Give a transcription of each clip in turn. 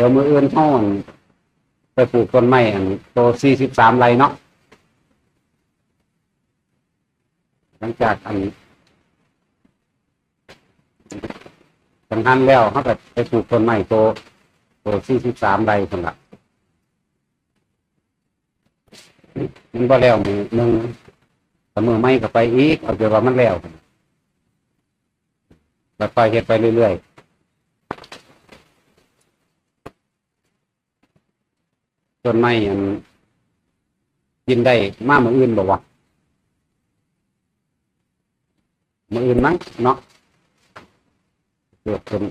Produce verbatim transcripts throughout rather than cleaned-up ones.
ดี๋ยวมื้ออื่นเฮาไปปลูกต้นไม้อันโตสี่สิบสามไร่เนาะ หลังจากอันจังหันแล้วเฮาก็ไปปลูกต้นไม้โต โตสี่สิบสามไร่ซั่นล่ะ มันบ่แล้วมื้อหนึ่ง แต่มื้อใหม่ก็ไปอีก เอาจนว่ามันแล้ว แล้วค่อยเฮ็ดไปเรื่อยๆ ต้นไม้อันกินได้มามื้ออื่นบ่วะ มื้ออื่นมั้งเนาะ เกิดเป็น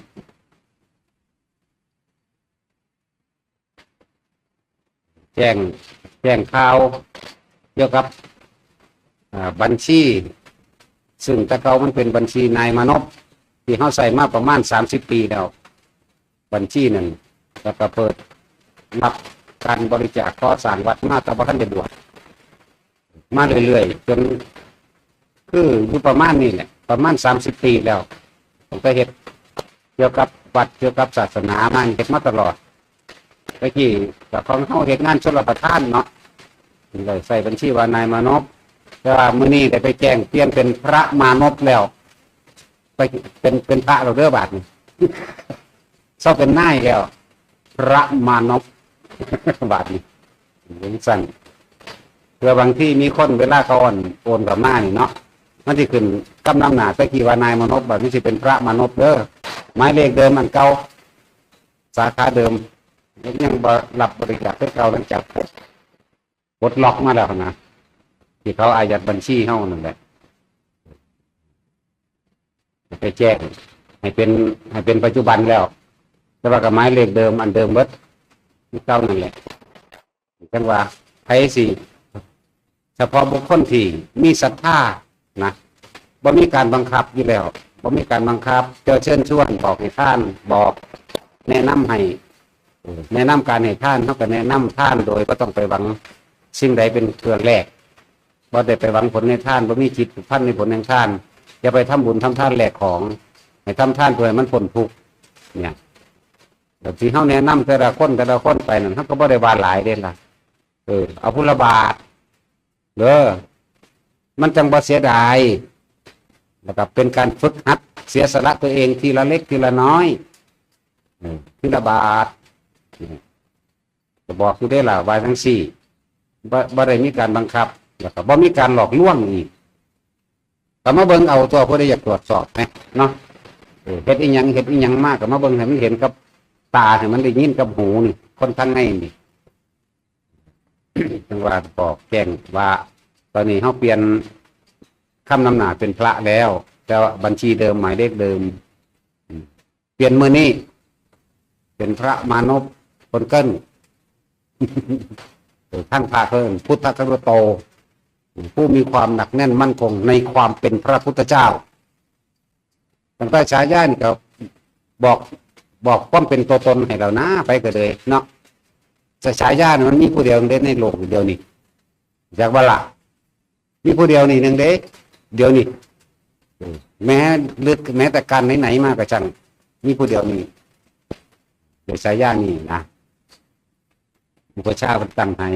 แจ้ง แจ้งข่าวเกี่ยวกับ อ่า บัญชี ซึ่งแต่เก่ามันเป็นบัญชีนายมานพ ที่เฮาใช้มาประมาณสามสิบปีแล้ว บัญชีนั่น แล้วก็เปิดรับการบริจาคก่อสร้างวัดมาแต่บ่ทันได้บวช มาเรื่อยๆ จน คืออยู่ประมาณนี้แหละ ประมาณสามสิบปีแล้ว ผมก็เฮ็ดเกี่ยวกับวัด เกี่ยวกับศาสนามา เฮ็ดมาตลอด ตะกี้ก็ของเฮาเฮ็ดงานชลประทานเนาะ ก็เลยใช้บัญชีว่านายมานพ แต่ว่ามื้อนี้ได้ไปแจ้งเปลี่ยนเป็นพระมานพแล้ว ไปเป็น เป็นพระแล้วเด้อบาดนี้ เซาเป็นนายแล้ว พระมานพ บาดนี้ จังซั่น เพื่อบางทีมีคนเวลาเขาโอน โอนเข้ามานี่เนาะ มันสิขึ้นกับนำหน้า แต่กี้ว่านายมานพ บาดนี้สิเป็นพระมานพเด้อ หมายเลขเดิมอันเก่า สาขาเดิม ยังบ่รับบริจาคคือเก่า หลังจากปลดล็อกมาแล้วนะ ที่เขาอายัดบัญชีเฮานั่นแหละ ไปแจ้งให้เป็น ให้เป็นปัจจุบันแล้ว แต่ว่าก็หมายเลขเดิม อันเดิมเบิด คือเก่านั่นแหละ จังว่าไผสิ เฉพาะบุคคลที่มีศรัทธานะ บ่มีการบังคับอยู่แล้ว บ่มีการบังคับ เจ้าเชิญชวน บอกให้ทาน บอก แนะนำให้ แนะนำการให้ทาน เฮาก็แนะนำทานโดยบ่ต้องไปหวังสิ่งใดเป็นเครื่องแลก บ่ได้ไปหวังผลในทาน บ่มีจิตผูกพันในผลแห่งทาน อย่าไปทำบุญทำทานแลกของ ให้ทำทานเพื่อให้มันพ้นทุกข์ เนี่ย แบบที่เฮาแนะนำแต่ละคน แต่ละคนไปนั่น เฮาก็บ่ได้ว่าหลายเด้ล่ะ เออ เอาผู้ละบาท เด้อ มันจังบ่เสียดาย แล้วก็เป็นการฝึกหัดเสียสละตัวเองทีละเล็กทีละน้อย เออ ทีละบาท เออ ก็บอกอยู่เด้ล่ะ ว่าจังซี่ บ่ บ่ได้มีการบังคับ แล้วก็บ่มีการหลอกลวงอีก ก็มาเบิ่งเอาตัว ผู้ใดอยากตรวจสอบนะ เนาะ เออ เฮ็ดอีหยัง เฮ็ดอีหยังมา ก็มาเบิ่งให้มันเห็นกับตา ให้มันได้ยินกับหูนี่ คนทางในนี่ จังว่าบอกแจ้งว่า ตอนนี้เฮาเปลี่ยนคำนำหน้าเป็นพระแล้ว แต่ว่าบัญชีเดิม หมายเลขเดิม อืม เปลี่ยนมื้อนี้ เป็นพระมานพ คนเกิ้ล เออ ทั้งพระเพิ่น พุทธคารุโต ผู้มีความหนักแน่นมั่นคงในความเป็นพระพุทธเจ้า ตั้งแต่ฉายานี่ก็บอก บอกความเป็นตัวตนให้เรานะ ไปก็เลยเนาะ แต่ฉายานี่มันมีผู้เดียวเด้ในโลกเดียวนี่ อยากว่าล่ะ มีผู้เดียวนี่หนึ่งเด้ เดียวนี่ เออ แม้ลึก แม้แต่การไหนๆมาก็ช่าง มีผู้เดียวนี่ เดี๋ยวฉายานี่นะ อุปัชฌาย์เพิ่นตั้งให้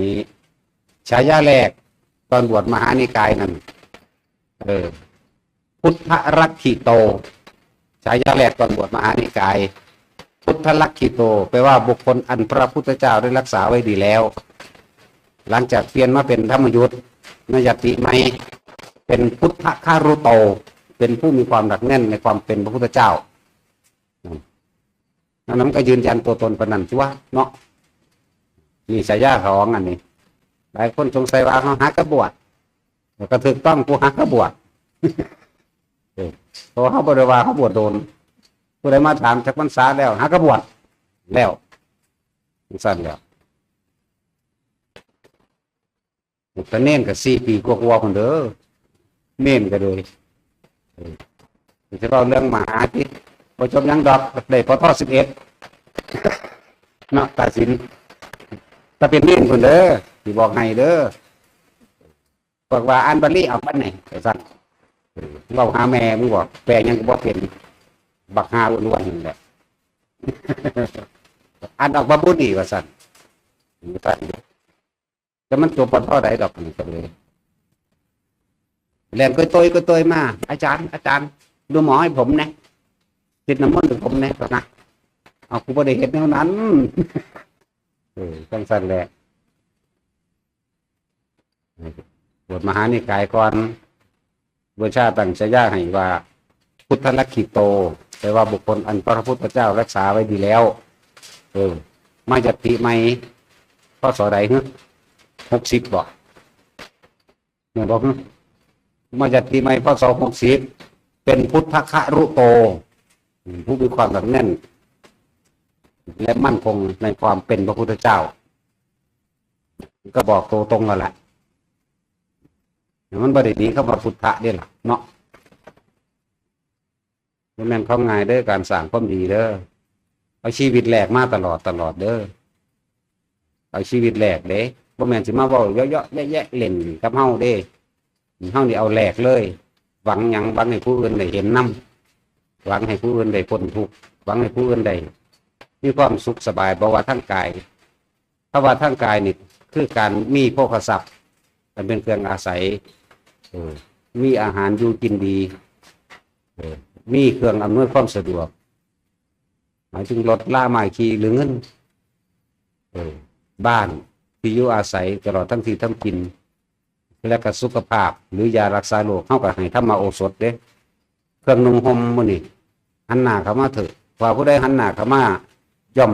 ฉายาแรก ตอนบวชมหานิกายนั่น เออ พุทธลักขิโต ฉายาแรกตอนบวชมหานิกาย พุทธลักขิโต แปลว่าบุคคลอันพระพุทธเจ้าได้รักษาไว้ดีแล้ว หลังจากเปลี่ยนมาเป็นธรรมยุตนยติใหม่ เป็นพุทธคารุโต เป็นผู้มีความหนักแน่นในความเป็นพระพุทธเจ้า นั่นมันก็ยืนยันตัวตนปานนั้นตัวเนาะ นี่ฉายาของอันนี้ หลายคนสงสัยว่าเขาหากระบวช แล้วก็ถูกต้อง ผู้หากระบวช เออ เพราะเขาบ่ได้ว่าเขาบวชโดน ผู้ใดมาถามจักพรรษาแล้ว หากระบวช แล้ว จังซั่นแล้ว แต่เณรก็สี่ปีกว่าๆ พุ่นเด้อ เณรก็เลย เออ สิเว้าเรื่องมหาติ บ่จบหยังดอก ได้ ปท. สิบเอ็ด เนาะ ตัดสิน แต่เป็นเณรพุ่นเด้อ สิบอกให้เด้อ บอกว่าอ่านบาลีออกบัดนี้ ว่าซั่น เออ เว้าหาแม่มึงบอก แปลหยังก็บ่เป็น บักห่าอ้วนๆ นั่นแหละ อ่านออกมาบุนี่ว่าซั่น ว่าซั่น แต่มันจบบ่เท่าใดดอกนี่ก็เลย แล่นก้อยโตยก้อยโตยมา "อาจารย์ อาจารย์ ดูหมอให้ผมแหน่ ติดน้ำมนต์ให้ผมแหน่" ว่านะ "เอา กูบ่ได้เฮ็ดแนวนั้น" เออ จั่งซั่นแหละ บวชมหานิกายก่อน อุปัชฌาย์ตั้งฉายาให้ว่า พุทธลักขิโต แปลว่าบุคคลอันพระพุทธเจ้ารักษาไว้ดีแล้ว เออ มายัตติใหม่ พ.ศ. ใดฮะ หกสิบ บ่ เนี่ยบอกฮะ มายัตติใหม่ พ.ศ. หกสิบ เป็นพุทธครุโต อืม ผู้มีความหนักแน่น และมั่นคงในความเป็นพระพุทธเจ้า ก็บอกตัวตรงนั่นแหละ มันบ่ได้หนีคำว่าพุทธะเด้ล่ะเนาะ บ่แม่นของง่ายเด้อ การสร้างความดีเด้อ เอาชีวิตแลกมาตลอดตลอดเด้อ เอาชีวิตแลกเด้ บ่แม่นสิมาเว้าเยาะๆแยะๆเล่นกับเฮาเด้ เฮานี่เอาแลกเลย หวังหยัง หวังให้ผู้อื่นได้เห็นนำ หวังให้ผู้อื่นได้พ้นทุกข์ หวังให้ผู้อื่นได้มีความสุขสบาย บ่ว่าทางกาย ถ้าว่าทางกายนี่คือการมีโภคทรัพย์ อันเป็นเครื่องอาศัย เออ มีอาหารอยู่กินดี เออ มีเครื่องอำนวยความสะดวก หมายถึงรถลาไม้ขี่หรือเงิน เออ บ้านที่อยู่อาศัยตลอดทั้งที่ทำกิน และก็สุขภาพหรือยารักษาโรค เฮาก็ให้ธรรมโอสถเด้ เครื่องนุ่งห่มมื้อนี้ หันหน้าเข้ามาเถอะ ว่าผู้ใดหันหน้าเข้ามา ย่อม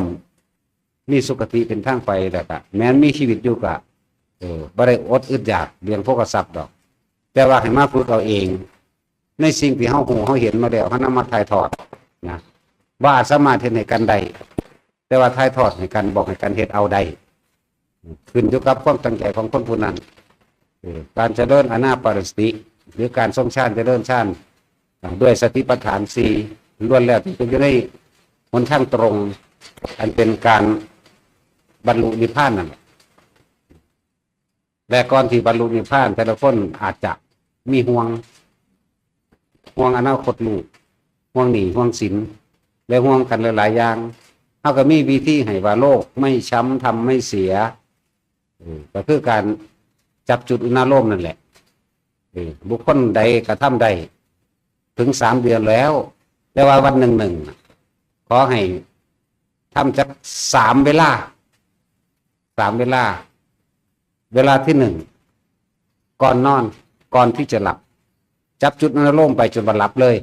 มีสุคติเป็นทางไป แล้วก็แม้นมีชีวิตอยู่ก็ เออ บ่ได้อดอึดอยากเรื่องโภคทรัพย์ดอก แต่ว่าให้มาฝึกเอาเอง ในสิ่งที่เฮาฮู้เฮาเห็นมาแล้ว เฮานำมาถ่ายทอดนะ บ่อาจสามารถเฮ็ดให้กันได้ แต่ว่าถ่ายทอดให้กัน บอกให้กันเฮ็ดเอาได้ ขึ้นอยู่กับความตั้งใจของคนผู้นั้น เออ การเจริญอานาปานสติ หรือการทรงฌานเจริญฌาน อ่า ด้วยสติปัฏฐานสี่ ล้วนแล้วแต่จะอยู่ในหนทางตรง อันเป็นการบรรลุนิพพานนั่นแหละ และก่อนที่บรรลุนิพพาน แต่ละคนอาจจะมีห่วง ห่วงอนาคตลูก ห่วงหนี้ ห่วงสิน และห่วงกันหลายๆอย่าง เฮาก็มีวิธีให้ว่าโลกไม่ช้ำ ธรรมไม่เสีย เออ ก็คือการจับจุดอุณาโลมนั่นแหละ เออ บุคคลใดกระทำได้ถึงสามเดือนแล้ว แต่ว่าวันหนึ่งๆน่ะ ขอให้ทำจักสามเวลา สามเวลา เวลาที่หนึ่ง ก่อนนอน ก่อนที่จะหลับ จับจุดอุณาโลมไปจนว่าหลับเลย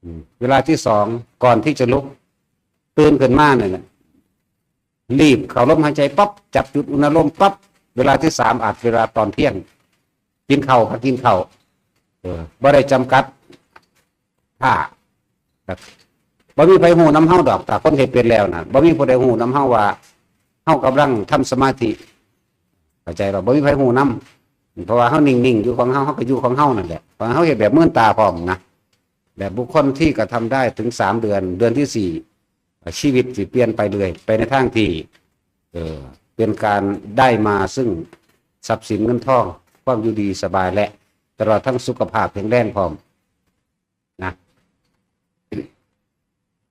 อืม เวลาที่สอง ก่อนที่จะลุก ตื่นขึ้นมาเนี่ยนะ รีบเข้าลมหายใจปั๊บ จับจุดอุณาโลมปั๊บ เวลาที่สาม อาจเวลาตอนเที่ยง กินข้าวก็กินข้าว เออ บ่ได้จำกัดท่า ครับ บ่มีไผฮู้นำเฮาดอก ถ้าคนเฮ็ดเป็นแล้วนะ บ่มีผู้ใดฮู้นำเฮาว่า เฮากำลังทำสมาธิ เข้าใจบ่ บ่มีไผฮู้นำ เพราะว่าเฮานิ่งๆอยู่ของเฮา เฮาก็อยู่ของเฮานั่นแหละ เพราะเฮาเฮ็ดแบบเมินตาพร้อมนะ แบบบุคคลที่กระทำได้ถึงสามเดือน เดือนที่สี่ ชีวิตสิเปลี่ยนไปเรื่อย ไปในทางที่ เออ เป็นการได้มาซึ่งทรัพย์สินเงินทอง ความอยู่ดีสบาย และตลอดทั้งสุขภาพแข็งแรงพร้อมนะ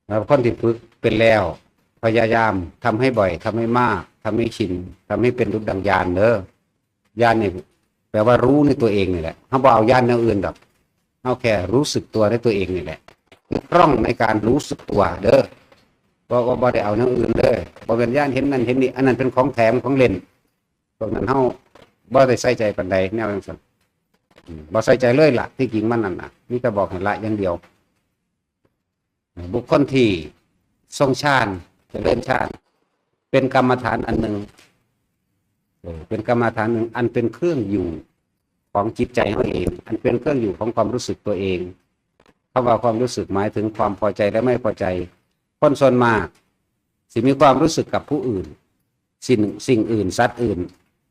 แล้วคนที่ฝึกเป็นแล้ว พยายามทำให้บ่อย ทำให้มาก ทำให้ชิน ทำให้เป็นดุจดังญาณเด้อ ญาณนี่แปลว่ารู้ในตัวเองนี่แหละ เฮาบ่เอาญาณแนวอื่นดอก เฮาแค่รู้สึกตัวในตัวเองนี่แหละ คือคล่องในการรู้สึกตัวเด้อ บ่ บ่ บ่ได้เอาแนวอื่นเด้อ บ่เป็นญาณเห็นนั่นเห็นนี่ อันนั้นเป็นของแถมของเล่น พวกนั้นเฮาบ่ได้ใส่ใจปานใด แนวจั่งซั้น อืม บ่ใส่ใจเลยล่ะ ที่จริงมันนั่นน่ะ มีแต่บอกให้ละอย่างเดียว บุคคลที่ทรงฌาน เจริญฌาน เป็นกรรมฐานอันหนึ่ง เออ เป็นกรรมฐานหนึ่ง อันเป็นเครื่องอยู่ของจิตใจเฮาเอง อันเป็นเครื่องอยู่ของความรู้สึกตัวเอง คำว่าความรู้สึกหมายถึงความพอใจและไม่พอใจ คนส่วนมากสิมีความรู้สึกกับผู้อื่น สิ่ง สิ่งอื่น สัตว์อื่น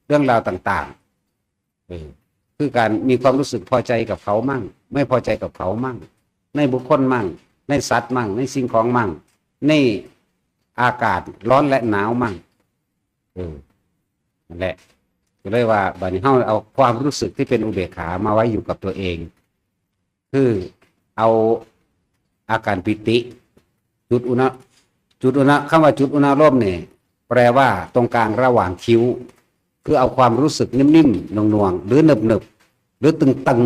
เรื่องราวต่างๆ เออ คือการมีความรู้สึกพอใจกับเขามั่ง ไม่พอใจกับเขามั่ง ในบุคคลมั่ง ในสัตว์มั่ง ในสิ่งของมั่ง ในอากาศร้อนและหนาวมั่ง เออ นั่นแหละ ก็เลยว่าบัดนี้เฮาเอาความรู้สึกที่เป็นอุเบกขามาไว้อยู่กับตัวเอง คือเอาอาการปีติ จุดอุณห จุดอุณหคำว่าจุดอุณหโลมเนี่ยแปลว่าตรงกลางระหว่างคิ้ว คือเอาความรู้สึกนิ่มๆหน่วงๆหรือหนึบๆหรือตึง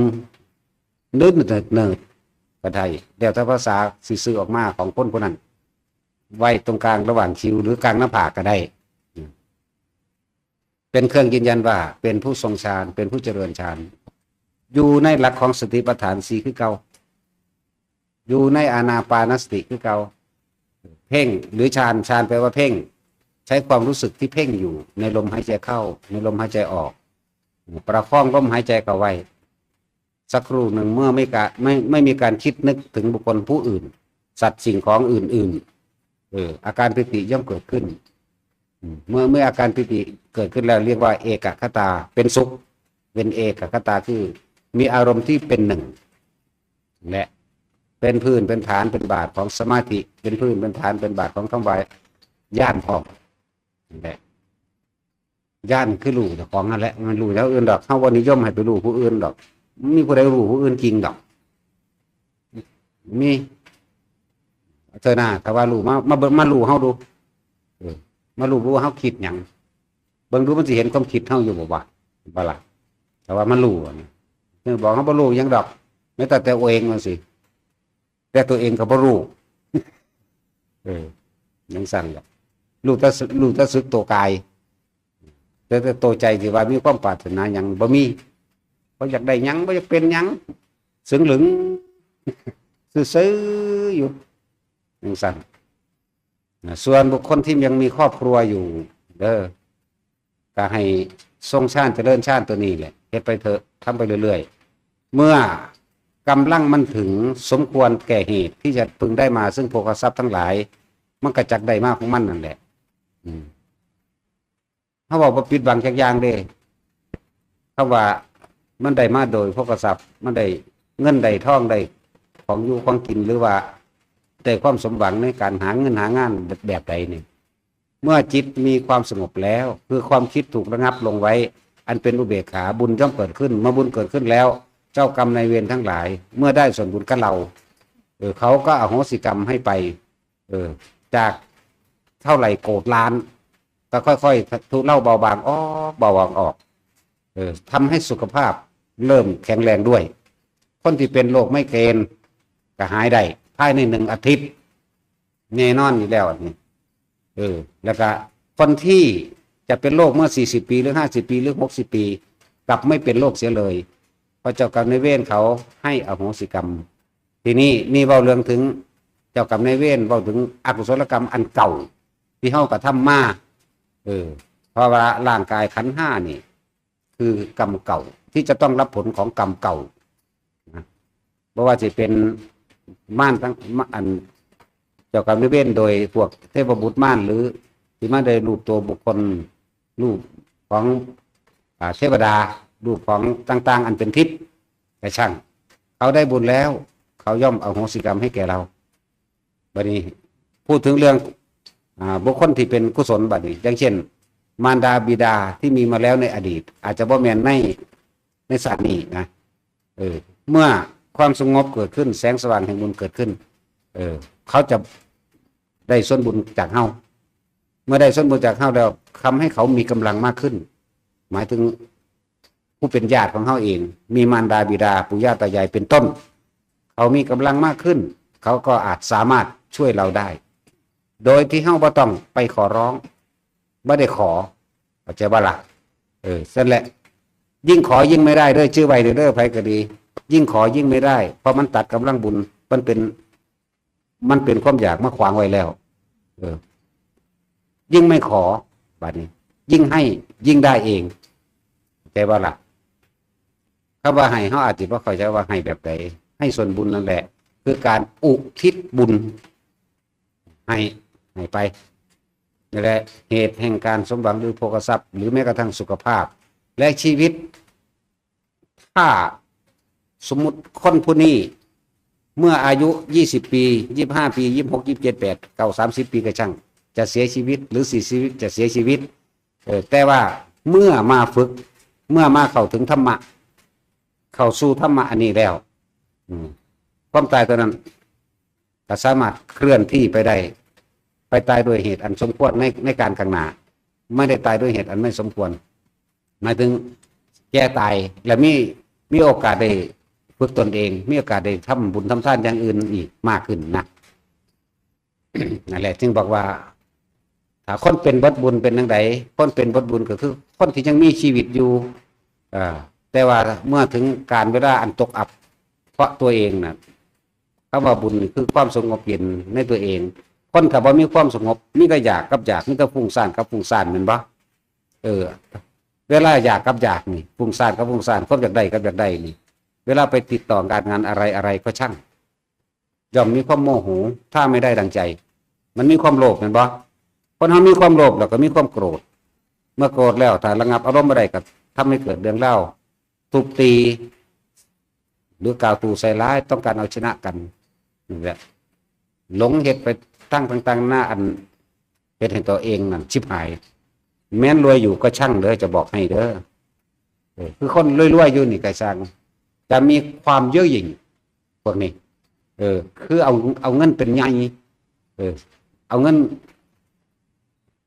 ๆหรือเนิดๆก็ได้ แล้วแต่ภาษาสิสื่อออกมาของคนผู้นั้น ไว้ตรงกลางระหว่างคิ้วหรือกลางหน้าผากก็ได้ เป็นเครื่องยืนยันว่าเป็นผู้ทรงฌาน เป็นผู้เจริญฌาน อยู่ในหลักของสติปัฏฐานสี่คือเก่า อยู่ในอานาปานสติคือเก่า เพ่งหรือฌาน ฌานแปลว่าเพ่ง ใช้ความรู้สึกที่เพ่งอยู่ในลมหายใจเข้า ในลมหายใจออก ประคองลมหายใจเข้าไว้ สักครู่หนึ่ง เมื่อไม่กะไม่ไม่มีการคิดนึกถึงบุคคลผู้อื่น สัตว์สิ่งของอื่นๆ เออ อาการปีติย่อมเกิดขึ้น อืม เมื่อเมื่ออาการปีติเกิดขึ้นแล้วเรียกว่าเอกัคคตา เป็นสุข เป็นเอกัคคตาคือมีอารมณ์ที่เป็นหนึ่ง และเป็นพื้นเป็นฐานเป็นบาทของสมาธิ เป็นพื้นเป็นฐานเป็นบาทของคำว่าญาณพร้อม นั่นแหละ ญาณคือรู้เจ้าของนั่นแหละ มันรู้แนวอื่นดอก เฮาบ่นิยมให้ไปรู้ผู้อื่นดอก มีผู้ใดรู้ผู้อื่นจริงดอก มี เธอหน้า ถ้าว่ารู้มา มาเบิ่ง มารู้เฮาดู เออ มารู้ว่าเฮาคิดหยัง เบิ่งดูมันสิเห็นความคิดเฮาอยู่บ่วะ บ่ล่ะ แต่ว่ามันรู้อะนะ เออ บอกเฮาบ่รู้หยังดอก แม้แต่ตัวเองมันสิ แต่ตัวเองก็บ่รู้ เออ ยังสั่นแหละ รู้แต่สึก รู้แต่สึกตัวกาย แต่ แต่ตัวใจที่ว่ามีความปรารถนาหยังบ่มี บ่อยากได้หยัง บ่อยากเป็นหยัง เซิงหลึง ซื่อๆอยู่ ยังสั่น นะ ส่วนบุคคลที่ยังมีครอบครัวอยู่ เด้อ ก็ให้ทรงฌานเจริญฌานตัวนี้แหละ เฮ็ดไปเถอะ ทำไปเรื่อยๆ เมื่อกำลังมันถึงสมควรแก่เหตุที่จะพึงได้มาซึ่งโภคทรัพย์ทั้งหลาย มันก็จักได้มาของมันนั่นแหละ อืม เฮาเว้าบ่ปิดบังจักอย่างเด้ คำว่ามันได้มาโดยโภคทรัพย์ มันได้เงินได้ทอง ได้ของอยู่ของกิน หรือว่าได้ความสมหวังในการหาเงินหางานแบบใดนี่ เมื่อจิตมีความสงบแล้ว คือความคิดถูกระงับลงไว้ อันเป็นอุเบกขา บุญย่อมเกิดขึ้น เมื่อบุญเกิดขึ้นแล้ว เจ้ากรรมนายเวรทั้งหลาย เมื่อได้ส่วนบุญกับเรา เออ เขาก็อโหสิกรรมให้ไป เออ จากเท่าไหร่โกรธล้าน ก็ค่อยๆ ทุเลาเบาบางออก เบาบางออก เออ ทำให้สุขภาพเริ่มแข็งแรงด้วย คนที่เป็นโรคไมเกรนก็หายได้ภายในหนึ่งอาทิตย์ แน่นอนอยู่แล้วอันนี้ เออ แล้วก็คนที่จะเป็นโรคเมื่อสี่สิบปี หรือห้าสิบปี หรือหกสิบปี กลับไม่เป็นโรคเสียเลย เพราะเจ้ากรรมนายเวรเขาให้อโหสิกรรม ทีนี้นี่เว้าเรื่องถึงเจ้ากรรมนายเวร เว้าถึงอกุศลกรรมอันเก่า ที่เฮากระทำมา เออ เพราะว่าร่างกายขันธ์ห้านี่ คือกรรมเก่า ที่จะต้องรับผลของกรรมเก่านะ บ่ว่าสิเป็นมารทั้ง อัน เจ้ากรรมนายเวรโดยพวกเทพบุตรมาร หรือที่มาได้รูปตัวบุคคล รูปของ อ่า เทวดา รูปของต่างๆ อันเป็นทิพย์ก็ช่าง เขาได้บุญแล้ว เขาย่อมอโหสิกรรมให้แก่เรา บัดนี้พูดถึงเรื่อง อ่า บุคคลที่เป็นกุศลบัดนี้ อย่างเช่น มารดาบิดาที่มีมาแล้วในอดีต อาจจะบ่แม่นใน ในชาตินี้นะ เออ เมื่อความสงบเกิดขึ้น แสงสว่างแห่งบุญเกิดขึ้น เออ เขาจะได้ส่วนบุญจากเฮา เมื่อได้ส่วนบุญจากเฮาแล้ว ทำให้เขามีกำลังมากขึ้น หมายถึงผู้เป็นญาติของเฮาเอง มีมารดาบิดาปู่ย่าตายายเป็นต้น เขามีกำลังมากขึ้น เขาก็อาจสามารถช่วยเราได้ โดยที่เฮาบ่ต้องไปขอร้อง บ่ได้ขอ เข้าใจบ่ล่ะ เออ นั่นแหละ ยิ่งขอยิ่งไม่ได้เด้อ จื่อไว้เด้อ ไผก็ดี ยิ่งขอยิ่งไม่ได้ เพราะมันตัดกำลังบุญ มันเป็น มันเป็นความอยากมาขวางไว้แล้ว เออ ยิ่งไม่ขอ บัดนี้ ยิ่งให้ ยิ่งได้เอง เข้าใจบ่ล่ะ คำว่าให้ เฮาอาจสิบ่เข้าใจว่าให้แบบใด ให้ส่วนบุญนั่นแหละ คือการอุทิศบุญ ให้ ให้ไป นี่แหละ เหตุแห่งการสมหวังหรือโภคทรัพย์ หรือแม้กระทั่งสุขภาพ และชีวิต ถ้าสมมุติคนผู้นี้ เมื่ออายุยี่สิบปี ยี่สิบห้าปี ยี่สิบหก ยี่สิบเจ็ด แปด เก้า สามสิบปีก็ช่าง จะเสียชีวิต หรือสี่สิบ จะเสียชีวิต เออ แต่ว่าเมื่อมาฝึก เมื่อมาเข้าถึงธรรมะ เข้าสู่ธรรมะอันนี้แล้ว อืม ความตายตัวนั้นก็สามารถเคลื่อนที่ไปได้ ไปตายด้วยเหตุอันสมควรในในการข้างหน้า ไม่ได้ตายด้วยเหตุอันไม่สมควร หมายถึงแก่ตาย และมีมีโอกาสได้ฝึกตนเอง มีโอกาสได้ทำบุญทำทานอย่างอื่นอีกมากขึ้นนะ นั่นแหละจึงบอกว่า ถ้าคนเป็นเบิดบุญเป็นจั่งใด คนเป็นเบิดบุญก็คือคนที่ยังมีชีวิตอยู่ อ่า แต่ว่าเมื่อถึงการเวลาอันตกอับ เพราะตัวเองน่ะ คำว่าบุญนี่คือความสงบเย็นในตัวเอง คนถ้าบ่มีความสงบ มีแต่อยากกับอยาก มีแต่ฟุ้งซ่านกับฟุ้งซ่าน แม่นบ่ เออ เวลาอยากกับอยากนี่ ฟุ้งซ่านกับฟุ้งซ่าน ความอยากได้กับอยากได้นี่ เวลาไปติดต่องานงานอะไรอะไรก็ช่าง ย่อมมีความโมโห ถ้าไม่ได้ดังใจ มันมีความโลภ แม่นบ่ คนเฮามีความโลภแล้วก็มีความโกรธ เมื่อโกรธแล้ว ถ้าระงับอารมณ์บ่ได้ก็ทำให้เกิดเรื่องราว ทุบตี หรือกล่าวตู่ใส่ร้าย ต้องการเอาชนะกัน นี่แหละ หลงเฮ็ดไปทั้งต่างๆ นานาอัน เฮ็ดให้ตัวเองนั่นชิบหาย แม้นรวยอยู่ก็ช่างเด้อ จะบอกให้เด้อ เออ คือคนรวยๆ อยู่นี่ก็ช่าง จะมีความเย่อหยิ่ง พวกนี้ เออ คือเอา เอาเงินเป็นใหญ่ เออ เอาเงิน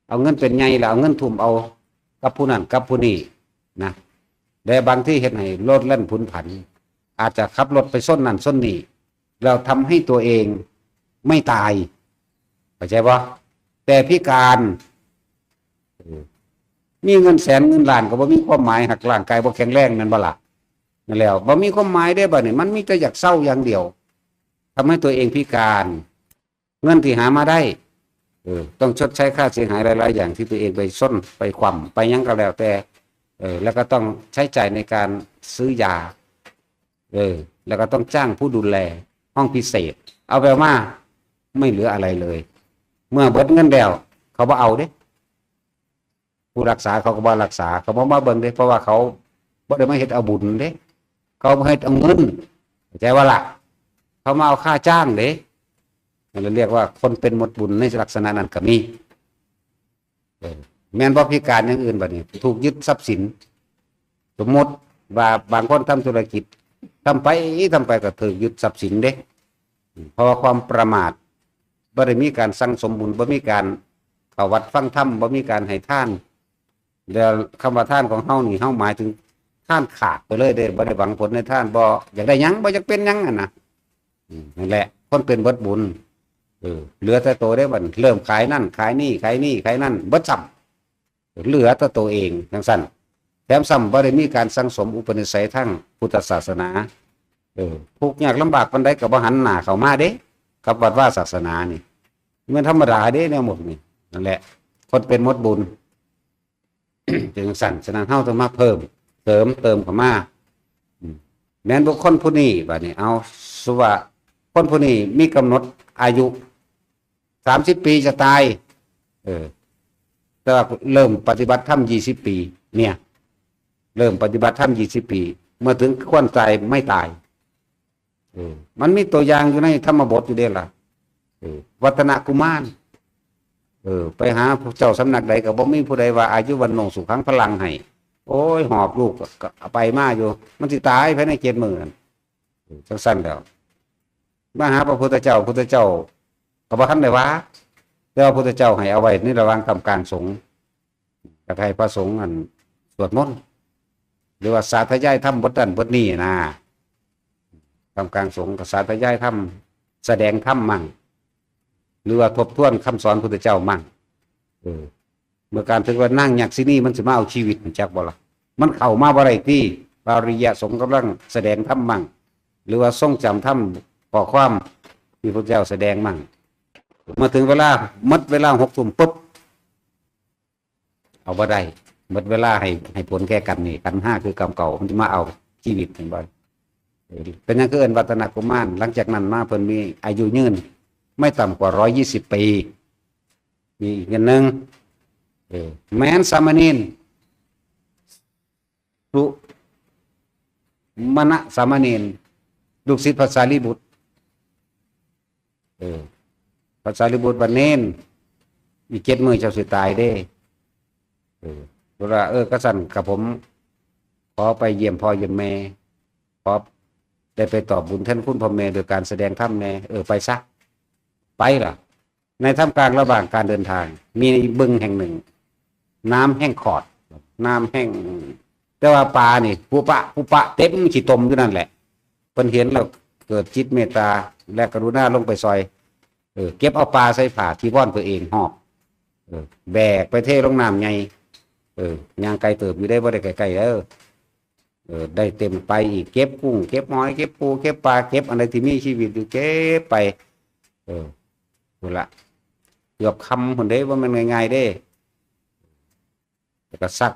เอาเงินเป็นใหญ่แล้วเอาเงินทุ่มเอากับผู้นั้นกับผู้นี้นะ และบางทีเฮ็ดให้รถแล่นผุนผัน อาจจะขับรถไปชนนั่นชนนี่ แล้วทำให้ตัวเองไม่ตาย เข้าใจบ่ แต่พิการ เออ มีเงินแสนเงินล้านก็บ่มีความหมาย หากร่างกายบ่แข็งแรง แม่นบ่ล่ะ นั่นแหละ บ่มีความหมายเด้ บัดนี้ มันมีแต่อยากเซาอย่างเดียว ทำให้ตัวเองพิการ เงินที่หามาได้ เออ ต้องชดใช้ค่าเสียหายหลายๆ อย่างที่ตัวเองไปชน ไปคว่ำ ไปหยังก็แล้วแต่ เออ แล้วก็ต้องใช้จ่ายในการซื้อยา เออ แล้วก็ต้องจ้างผู้ดูแล ห้องพิเศษ เอาไปเอามา ไม่เหลืออะไรเลย เมื่อเบิดเงินแล้ว เขาบ่เอาเด้ ผู้รักษาเขาก็บ่รักษา เขาบ่มาเบิ่งเด้ เพราะว่าเขาบ่ได้มาเฮ็ดเอาบุญเด้ เขามาเฮ็ดเอาเงิน เข้าใจบ่ล่ะ เขามาเอาค่าจ้างเด้ นั่นเรียกว่าคนเป็นหมดบุญในลักษณะนั้นก็มี เออ แม่นบ่ พิการอย่างอื่นบัดนี้ ถูกยึดทรัพย์สิน สมมติว่าบางคนทำธุรกิจ ทำไป ทำไปก็ถูกยึดทรัพย์สินเด้ เพราะว่าความประมาท บ่ได้มีการสั่งสมบุญ บ่มีการเข้าวัดฟังธรรม บ่มีการให้ทาน แล้วคำว่าทานของเฮานี่ เฮาหมายถึงทานขาดไปเลยเด้ บ่ได้หวังผลในทาน บ่อยากได้หยัง บ่อยากเป็นหยังอะนะ อืม นั่นแหละ คนเป็นเบิดบุญ เออ เหลือแต่ตัวได้บัด เริ่มขายนั่น ขายนี่ ขายนี่ ขายนั่น เบิดซ้ำ เหลือแต่ตัวเองจังซั่น แถมซ้ำบ่ได้มีการสั่งสมอุปนิสัยทางพุทธศาสนา เออ ทุกข์ยากลำบากปานใดก็บ่หันหน้าเข้ามาเด้ กับวัดวาศาสนานี่ มันธรรมดาเด้ แนวหมดนี่ นั่นแหละ คนเป็นหมดบุญ จังซั่น ฉะนั้นเฮาต้องมาเพิ่ม เสริมเติมเข้ามา อืม แม่นบุคคลผู้นี้ บัดนี้ เอา สุว่า คนผู้นี้มีกำหนดอายุ สามสิบ ปีจะตาย เออ แต่ว่าเริ่มปฏิบัติธรรม ยี่สิบ ปี เนี่ย เริ่มปฏิบัติธรรม ยี่สิบ ปี เมื่อถึงควรตายไม่ตาย เออ มันมีตัวอย่างอยู่ในธรรมบทอยู่เด้ล่ะ เออ วัตนกุมาร เออ ไปหาเจ้าสำนักใดก็บ่มีผู้ใดว่าอายุวัณโณสุขังพลังให้ โอ้ย หอบลูกก็ ก็ไปมาอยู่ มันสิตายภายในเจ็ดมื้อนั่น เออ จังซั่นแล้ว มาหาพระพุทธเจ้า พุทธเจ้าก็บ่ทันได้ว่า แต่ว่าพุทธเจ้าให้เอาไว้ในระหว่างท่ามกลางสงฆ์ อยากให้พระสงฆ์อันสวดมนต์ หรือว่าสาธยายธรรมบทนั้นบทนี้นะ ท่ามกลางสงฆ์ก็สาธยายธรรม แสดงธรรมมั่ง หรือว่าทบทวนคำสอนพุทธเจ้ามั่ง เออ เมื่อการถึงว่านั่งยักษินีมันสิมาเอาชีวิต จักบ่ล่ะ มันเข้ามาบ่ได้ที่ ปาริยะสงฆ์กำลังแสดงธรรมมั่ง หรือว่าทรงจำธรรม ข้อความที่พระเจ้าแสดงมั่ง เมื่อถึงเวลา หมดเวลาหกทุ่มปุ๊บ เอาบ่ได้ หมดเวลาให้ ให้ผลแก่กันนี่ ขันธ์ห้าคือกรรมเก่า มันจะมาเอาชีวิตเห็นบ่ เออ เป็นหยังคือเอิ้นวัตนกุมาร หลังจากนั้นมาเพิ่นมีอายุยืน ไม่ต่ำกว่า ร้อยยี่สิบ ปี มีอีกอันหนึ่ง เออ แม้นสามเณร สุมณะสามเณร ลูกศิษย์พระสารีบุตร เออ พระสารีบุตรว่า เณร อีกเจ็ดมื้อเจ้าสิตายเด้ เออ เพิ่นว่า เออ กะซั่นกะผมขอไปเยี่ยมพ่อเยี่ยมแม่ ขอได้ไปตอบบุญแทนคุณพ่อแม่โดยการแสดงธรรมแน่ เออ ไปซะ ไปล่ะ ในท่ามกลางระหว่างการเดินทาง มีบึงแห่งหนึ่ง น้ำแห้งขอด น้ำแห้ง แต่ว่าปลานี่ ปุปะ ปุปะ เต็มขี้ตมอยู่นั่นแหละ เพิ่นเห็นแล้วเกิดจิตเมตตาและกรุณาลงไปซอย เออ เก็บเอาปลาใส่ผ้าจีวรตัวเองหอบ เออ แบกไปเทลงน้ำใหญ่ เออ ย่างไกลเติบอยู่ได้ บ่ได้ใกล้ๆเด้อ เออ ได้เต็มไปอีก เก็บกุ้ง เก็บหอย เก็บปู เก็บปลา เก็บอันใดที่มีชีวิตอยู่ เก็บไป เออ พุ่นละ เกือบค่ำพุ่นเด้ บ่แม่นง่ายๆเด้ แล้วก็ซัก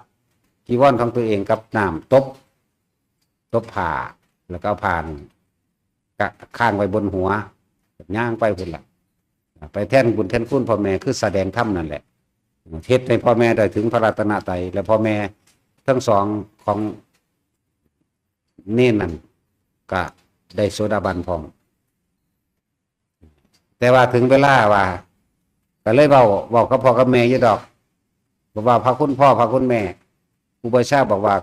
จีวรของตัวเองกับน้ำตบ ตบผ้า แล้วก็เอาผ้านี่กะค้างไว้บนหัว ย่างไปพุ่นละ ไปแทนบุญแทนคุณพ่อแม่ คือแสดงธรรมนั่นแหละ เฮ็ดให้พ่อแม่ได้ถึงพระรัตนตรัย และพ่อแม่ทั้งสองของเณรนั่น ก็ได้โสดาบันพร้อม แต่ว่าถึงเวลาว่า ก็เลยเว้า เว้ากับพ่อกับแม่อยู่ดอก บอกว่า "พระคุณพ่อ พระคุณแม่ อุปัชฌาย์บอกว่า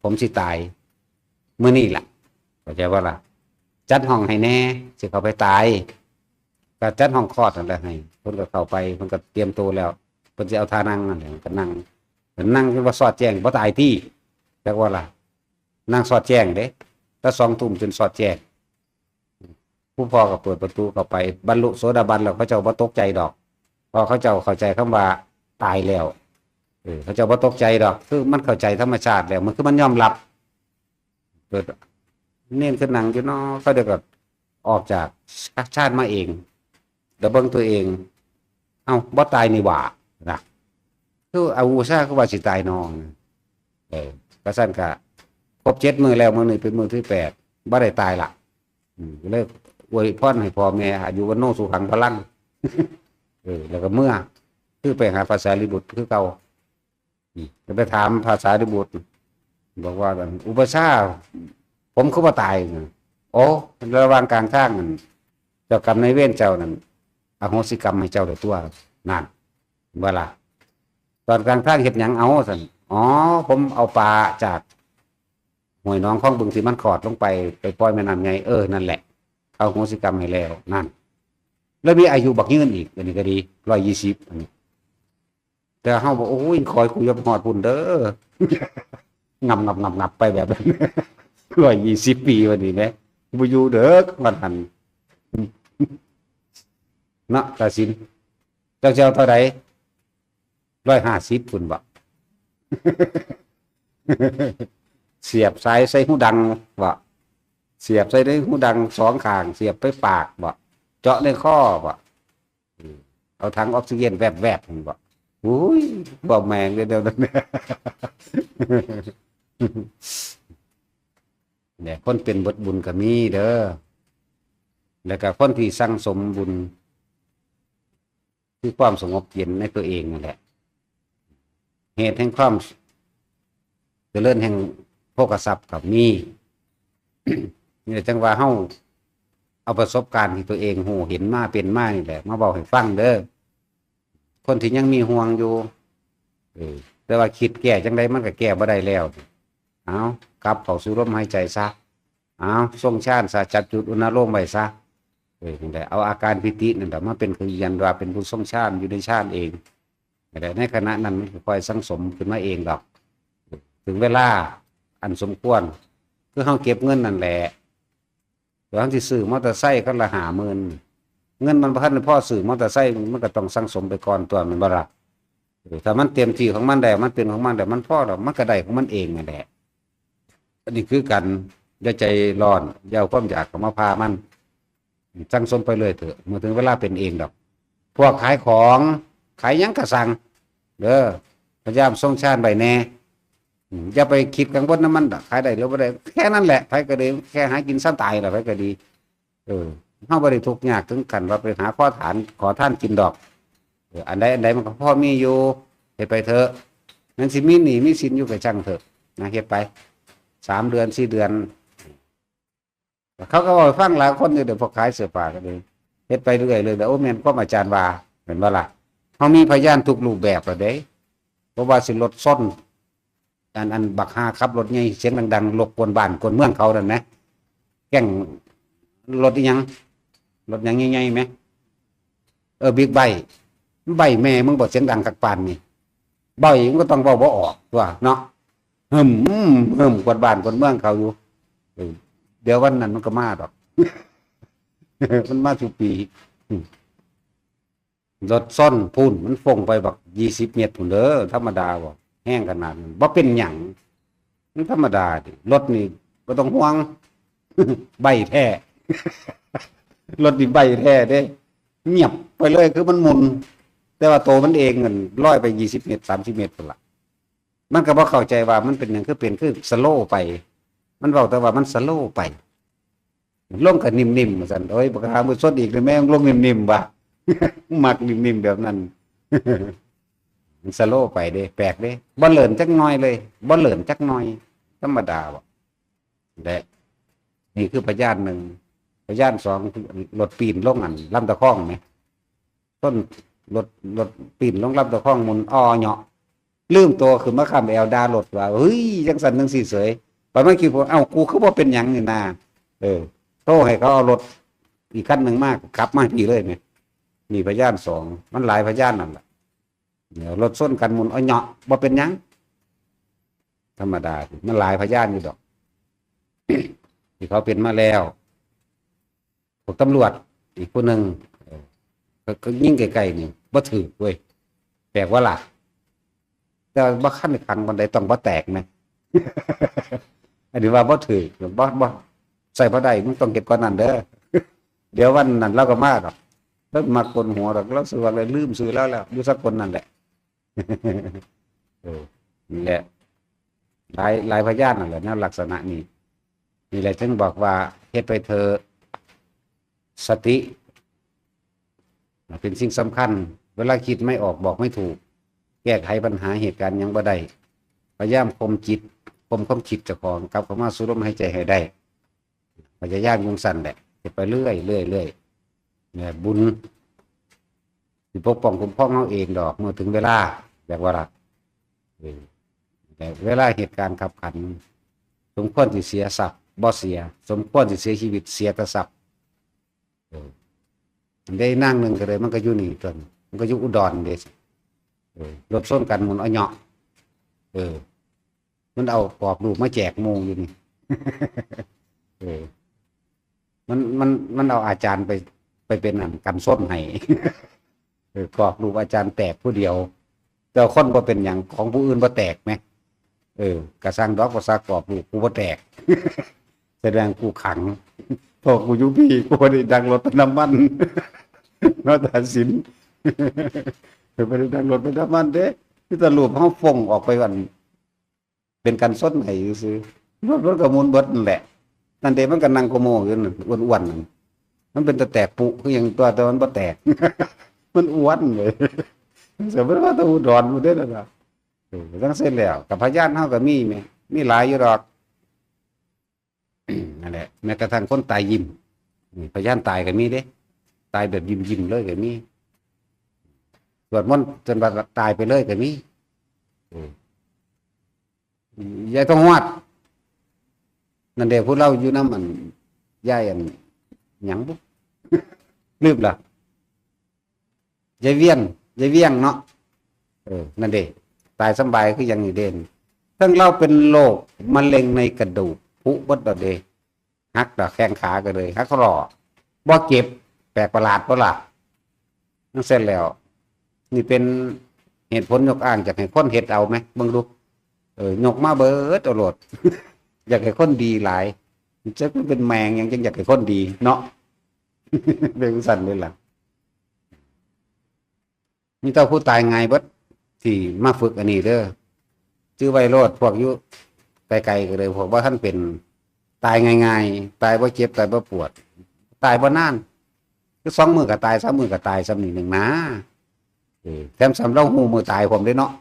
ผมสิตายมื้อนี้ล่ะ เข้าใจบ่ล่ะ จัดห้องให้แหน่ สิเข้าไปตาย" ก็จัดห้องคลอดนั่นแหละให้ เพิ่นก็เข้าไป เพิ่นก็เตรียมตัวแล้ว เพิ่นสิเอาท่านั่งนั่นแหละ ก็นั่ง นั่งจนว่าสอดแจ้ง บ่ตายติ จักว่าล่ะ นั่งสอดแจ้งเด้ แต่สองทุ่มจนสอดแจ้ง ผู้พ่อก็เปิดประตูเข้าไป บรรลุโสดาบันแล้ว เขาเจ้าบ่ตกใจดอก เพราะเขาเจ้าเข้าใจคำว่าตายแล้ว เออ เขาเจ้าบ่ตกใจดอก คือมันเข้าใจธรรมชาติแล้ว มันคือมันยอมรับ เกิดเณรคือนั่งอยู่เนาะ เขาเดี๋ยวก็ออกจากฌานมาเอง แล้วเบิ่งตัวเอง เอ้า บ่ตายนี่หว่า นะ คือเอาอุปัชฌาย์คือว่าสิตายนอง เออ ก็ซั่นก็ครบเจ็ดมื้อแล้ว มื้อนี้เป็นมื้อที่แปด บ่ได้ตายละ อืม ก็เลยอวยพรให้พ่อแม่ อายุวัณโณสุขังพลัง เออ แล้วก็เมือ คือไปหาพระสารีบุตรคือเก่า อืม ก็ไปถามพระสารีบุตร บอกว่า "อุปัชฌาย์ ผมคือบ่ตายนะ" "โอ้ ระหว่างกลางทางนั่น เจ้ากรรมนายเวรเจ้านั่น อโหสิกรรมให้เจ้าแล้วตัว" นั่น ว่าล่ะ "ตอนกลางทางเฮ็ดหยังเอา" ซั่น "อ๋อ ผมเอาปลาจากห้วยหนองคลองบึงที่มันขอดลงไป ไปปล่อยแม่น้ำใหญ่" "เออ นั่นแหละ เขาอโหสิกรรมให้แล้ว" นั่น แล้วมีอายุบักยืนอีก อันนี้ก็ดี ร้อยยี่สิบ อันนี้ แต่เฮาบอก "โอ้ย ขอให้กูอย่าไปฮอดพุ่นเด้อ" งับงับงับงับไปแบบ ร้อยยี่สิบปีวันนี้แหม บ่อยู่เด้อวันหัน เนาะ ตาสิน เจ้าสิเอาเท่าใด ร้อยห้าสิบ พุ่นบ่ เสียบสายใส่หูดังบ่ เสียบใส่ในหูดังสองข้าง เสียบไปปากบ่ เจาะในคอบ่ อืม เอาถังออกซิเจนแวบๆ นั่นบ่ อุ้ย บ่แม่งเด้อเดี๋ยวนั้น เนี่ย คนเป็นเบิดบุญก็มีเด้อ แล้วก็คนที่สั่งสมบุญ คือความสงบเย็นในตัวเองนั่นแหละ เหตุแห่งความเจริญแห่งโภคทรัพย์ก็มี นี่แหละจังว่าเฮาเอาประสบการณ์ที่ตัวเองฮู้เห็นมาเป็นมานี่แหละ มาเว้าให้ฟังเด้อ คนที่ยังมีห่วงอยู่ เออ แต่ว่าคิดแก้จังใดมันก็แก้บ่ได้แล้ว เอา กลับเข้าสู่ลมหายใจซะ เอา ทรงฌานซะ จับจุดอุณาโลมไว้ซะ เออ นั่นแหละ เอาอาการปีตินั่นแหละมาเป็นเครื่องยืนยันว่าเป็นผู้ทรงฌาน อยู่ในฌานเอง นั่นแหละ ในขณะนั้นมันก็ค่อยสั่งสมขึ้นมาเองดอก ถึงเวลาอันสมควร คือเฮาเก็บเงินนั่นแหละ เดี๋ยวเฮาสิซื้อมอเตอร์ไซค์คันละห้าหมื่น เงินมันบ่ทันพอซื้อมอเตอร์ไซค์ มันก็ต้องสั่งสมไปก่อนตัว แม่นบ่ล่ะ เออ ถ้ามันเต็มที่ของมันแล้ว มันเป็นของมันแล้ว มันพอแล้ว มันก็ได้ของมันเองนั่นแหละ อันนี้คือกัน อย่าใจร้อน อย่าเอาความอยากเข้ามาพามัน สั่งสมไปเลยเถอะ เมื่อถึงเวลาเป็นเองดอก พวกขายของ ขายหยังก็สั่ง เด้อ พยายามทรงฌานไว้แน่ อืม อย่าไปคิดกังวลนำมันดอก ขายได้หรือบ่ได้ แค่นั้นแหละ ไผก็ดี แค่หากินซ่ำตายล่ะ ไผก็ดี เออ เฮาบ่ได้ทุกข์ยากถึงขั้นว่าไปหาขอทาน ขอทานกินดอก เออ อันใดอันใดมันก็พอมีอยู่ เฮ็ดไปเถอะ มันสิมีหนี้มีสินอยู่ก็ช่างเถอะ นะ เฮ็ดไป สามเดือน สี่เดือน เขาก็เว้าให้ฟังหลายคนอยู่ เดี๋ยวพวกขายเสื้อผ้าก็ดี เฮ็ดไปเรื่อยเลย เดี๋ยว โอ้ แม่นความอาจารย์ว่า แม่นบ่ล่ะ เฮามีพยานทุกรูปแบบแล้วเด้ บ่ว่าสิรถชน อัน อันบักห่าขับรถใหญ่เสียงดังๆ รบกวนบ้านกวนเมืองเขานั่นนะ แก๊งรถอิหยัง รถหยังใหญ่ๆ แหม เออ บิ๊กไบค์ ไบค์แม่มึงบ่เสียงดังคักปานนี่ ไบค์มึงก็ต้องเว้าบ่ออกตัวเนาะ หึม หึม กวาดบ้านกวาดเมืองเขาอยู่ เออ เดี๋ยววันนั้นมันก็มาดอก มันมาทุกปี อืม รถชนพู้น มันฟงไปบักยี่สิบเมตรพู้นเด้อ ธรรมดาบ่ แฮงขนาดนั้น บ่เป็นหยัง มันธรรมดาติ รถนี่บ่ต้องห่วง ไบค์แท้ รถนี่ไบค์แท้เด้ เงียบไปเลย คือมันหมุน แต่ว่าโตมันเองนั่นลอยไปยี่สิบเมตร สามสิบเมตรพู้นล่ะ มันก็บ่เข้าใจว่ามันเป็นหยัง คือเป็น คือสโลว์ไป มันเว้าแต่ว่ามันสโลว์ไป ลงก็นิ่มๆ ว่าซั่น โอ้ย บักหามื้อสดอีกเลย แม่งลงนิ่มๆ ว่ะ มักนิ่มๆ แบบนั้น มันสโลว์ไปเด้ แปลกเด้ บ่เลินจักหน่อยเลย บ่เลินจักหน่อย ธรรมดาบ่ และนี่คือพยานหนึ่ง พยานสอง รถปีนลงอันลำตะคองไหม ต้น รถ รถปีนลงลำตะคองหมุนอ้อเหยาะ ลืมตัวขึ้นมาค้ำแอวด่ารถว่า เฮ้ย จังซั่นจังซี่เสย ไปมาคิดว่า เอ้า กูคือบ่เป็นหยังนี่นา เออ โทรให้เขาเอารถอีกคันหนึ่งมา ขับมาพี้เลยเนี่ย มีพยานสอง มันหลายพยานนั่นแหละ เนี่ย รถชนกันหมุนอ้อเหยาะ บ่เป็นหยัง ธรรมดา มันหลายพยานอยู่ดอก ที่เขาเป็นมาแล้ว พวกตำรวจอีกผู้หนึ่ง เออ ก็ ก็ยิงไกลๆ นี่ บ่ถืกเว้ย แปลกว่าล่ะ แต่ว่าบ่คันขังปานใด ต้องบ่แตกนะ อันนี้ว่าบ่ถืก บ่ บ่ ใส่บ่ได้ มึงต้องเฮ็ดก่อนนั้นเด้อ เดี๋ยววันนั้นเราก็มาดอก แล้วมาโกนหัวดอก เราสิว่าเลยลืมชื่อแล้ว แล้ว อยู่สักคนนั่นแหละ เออ นี่แหละ หลาย หลายพยานนั่นแหละนะ ลักษณะนี้ นี่แหละถึงบอกว่า เฮ็ดไปเถอะ สติ เป็นสิ่งสำคัญ เวลาคิดไม่ออก บอกไม่ถูก แก้ไขปัญหาเหตุการณ์หยังบ่ได้ พยายามข่มจิต ข่มความคิดเจ้าของ กลับเข้ามาสู่ลมหายใจให้ได้ พยายามจั่งซั่นแหละ เฮ็ดไปเรื่อย เรื่อย เรื่อย เนี่ย บุญสิปกป้องคุ้มครองเฮาเองดอก เมื่อถึงเวลา แบบว่าล่ะ เออ แต่เวลาเหตุการณ์คับขัน สมควรสิเสียทรัพย์ บ่เสีย สมควรสิเสียชีวิต เสียแต่ทรัพย์ เออ ได้นางหนึ่งก็เลย มันก็อยู่นี่ตัวนี้ มันก็อยู่อุดรเด้ เออ รถชนกันหมุนอ้อเหยาะ เออ มันเอากรอบรูปมาแจกหมู่อยู่นี่ เออ มัน มัน มันเอาอาจารย์ไป ไปเป็นอันกันชนให้ เออ กรอบรูปอาจารย์แตกผู้เดียว แต่คนบ่เป็นหยัง ของผู้อื่นบ่แตกไหม เออ กะซังดอก ภาษากรอบรูปกูบ่แตก แสดงกูขัง พอกูอยู่พี้ กูบ่ได้ดักรถไปนำมัน มาตัดสิน บ่ได้ดักรถไปนำมันเด้ คือแต่รูปเฮาฟงออกไปวัน เป็นกันชนให้ซื่อๆ รถมันก็หมุนเบิดนั่นแหละ นั่นเด้ มันก็นั่งโกโมอยู่นั่น อ้วนๆนั่น มันเป็นตาแตกปุคือหยังตัว แต่มันบ่แตก มันอ้วนเลย สมมติว่าตะอุดรหมู่เด้นั่นล่ะ เออ จั่งเสร็จแล้ว กับพยานเฮาก็มีแหม มีหลายอยู่ดอก นั่นแหละ แม้กระทั่งคนตายยิ้ม นี่ พยานตายก็มีเด้ ตายแบบยิ้มๆเลยก็มี สวดมนต์จนว่าตายไปเลยก็มี เออ ยายทองหวด นั่นเด้ ผู้เล่าอยู่นำอัน ยายอัน หยังบุ ลืมละ ยายเวียน ยายเวียงเนาะ เออ นั่นเด้ ตายสำบายคือหยังนี่เด้ ทั้งเล่าเป็นโรคมะเร็งในกระดูก ผุเบิดดอกเด้ หักดอกแข้งขาก็เลย หักข้อบ่เจ็บ แปลกประหลาดบ่ล่ะ นั่นเสร็จแล้ว นี่เป็นเหตุผลยกอ้างจากให้คนเฮ็ดเอาไหม เบิ่งดู เออ ยกมาเบิดเอาโลด อยากให้คนดีหลาย จักมันเป็นแมงหยังจั่งอยากให้คนดีเนาะ เป็นจั่งซั่นเลยล่ะ มีแต่ผู้ตายง่ายเบิด ที่มาฝึกอันนี้เด้อ จื่อไว้โลด พวกอยู่ไกลๆก็เลย พวกบ่ทันเป็น ตายง่ายๆ ตายบ่เจ็บ ตายบ่ปวด ตายบ่นาน คือสองมื้อก็ตาย สามมื้อก็ตาย ส่ำนี้หนึ่งนะ เออ แถมส่ำลาวฮู้มื้อตายพร้อมเด้เนาะ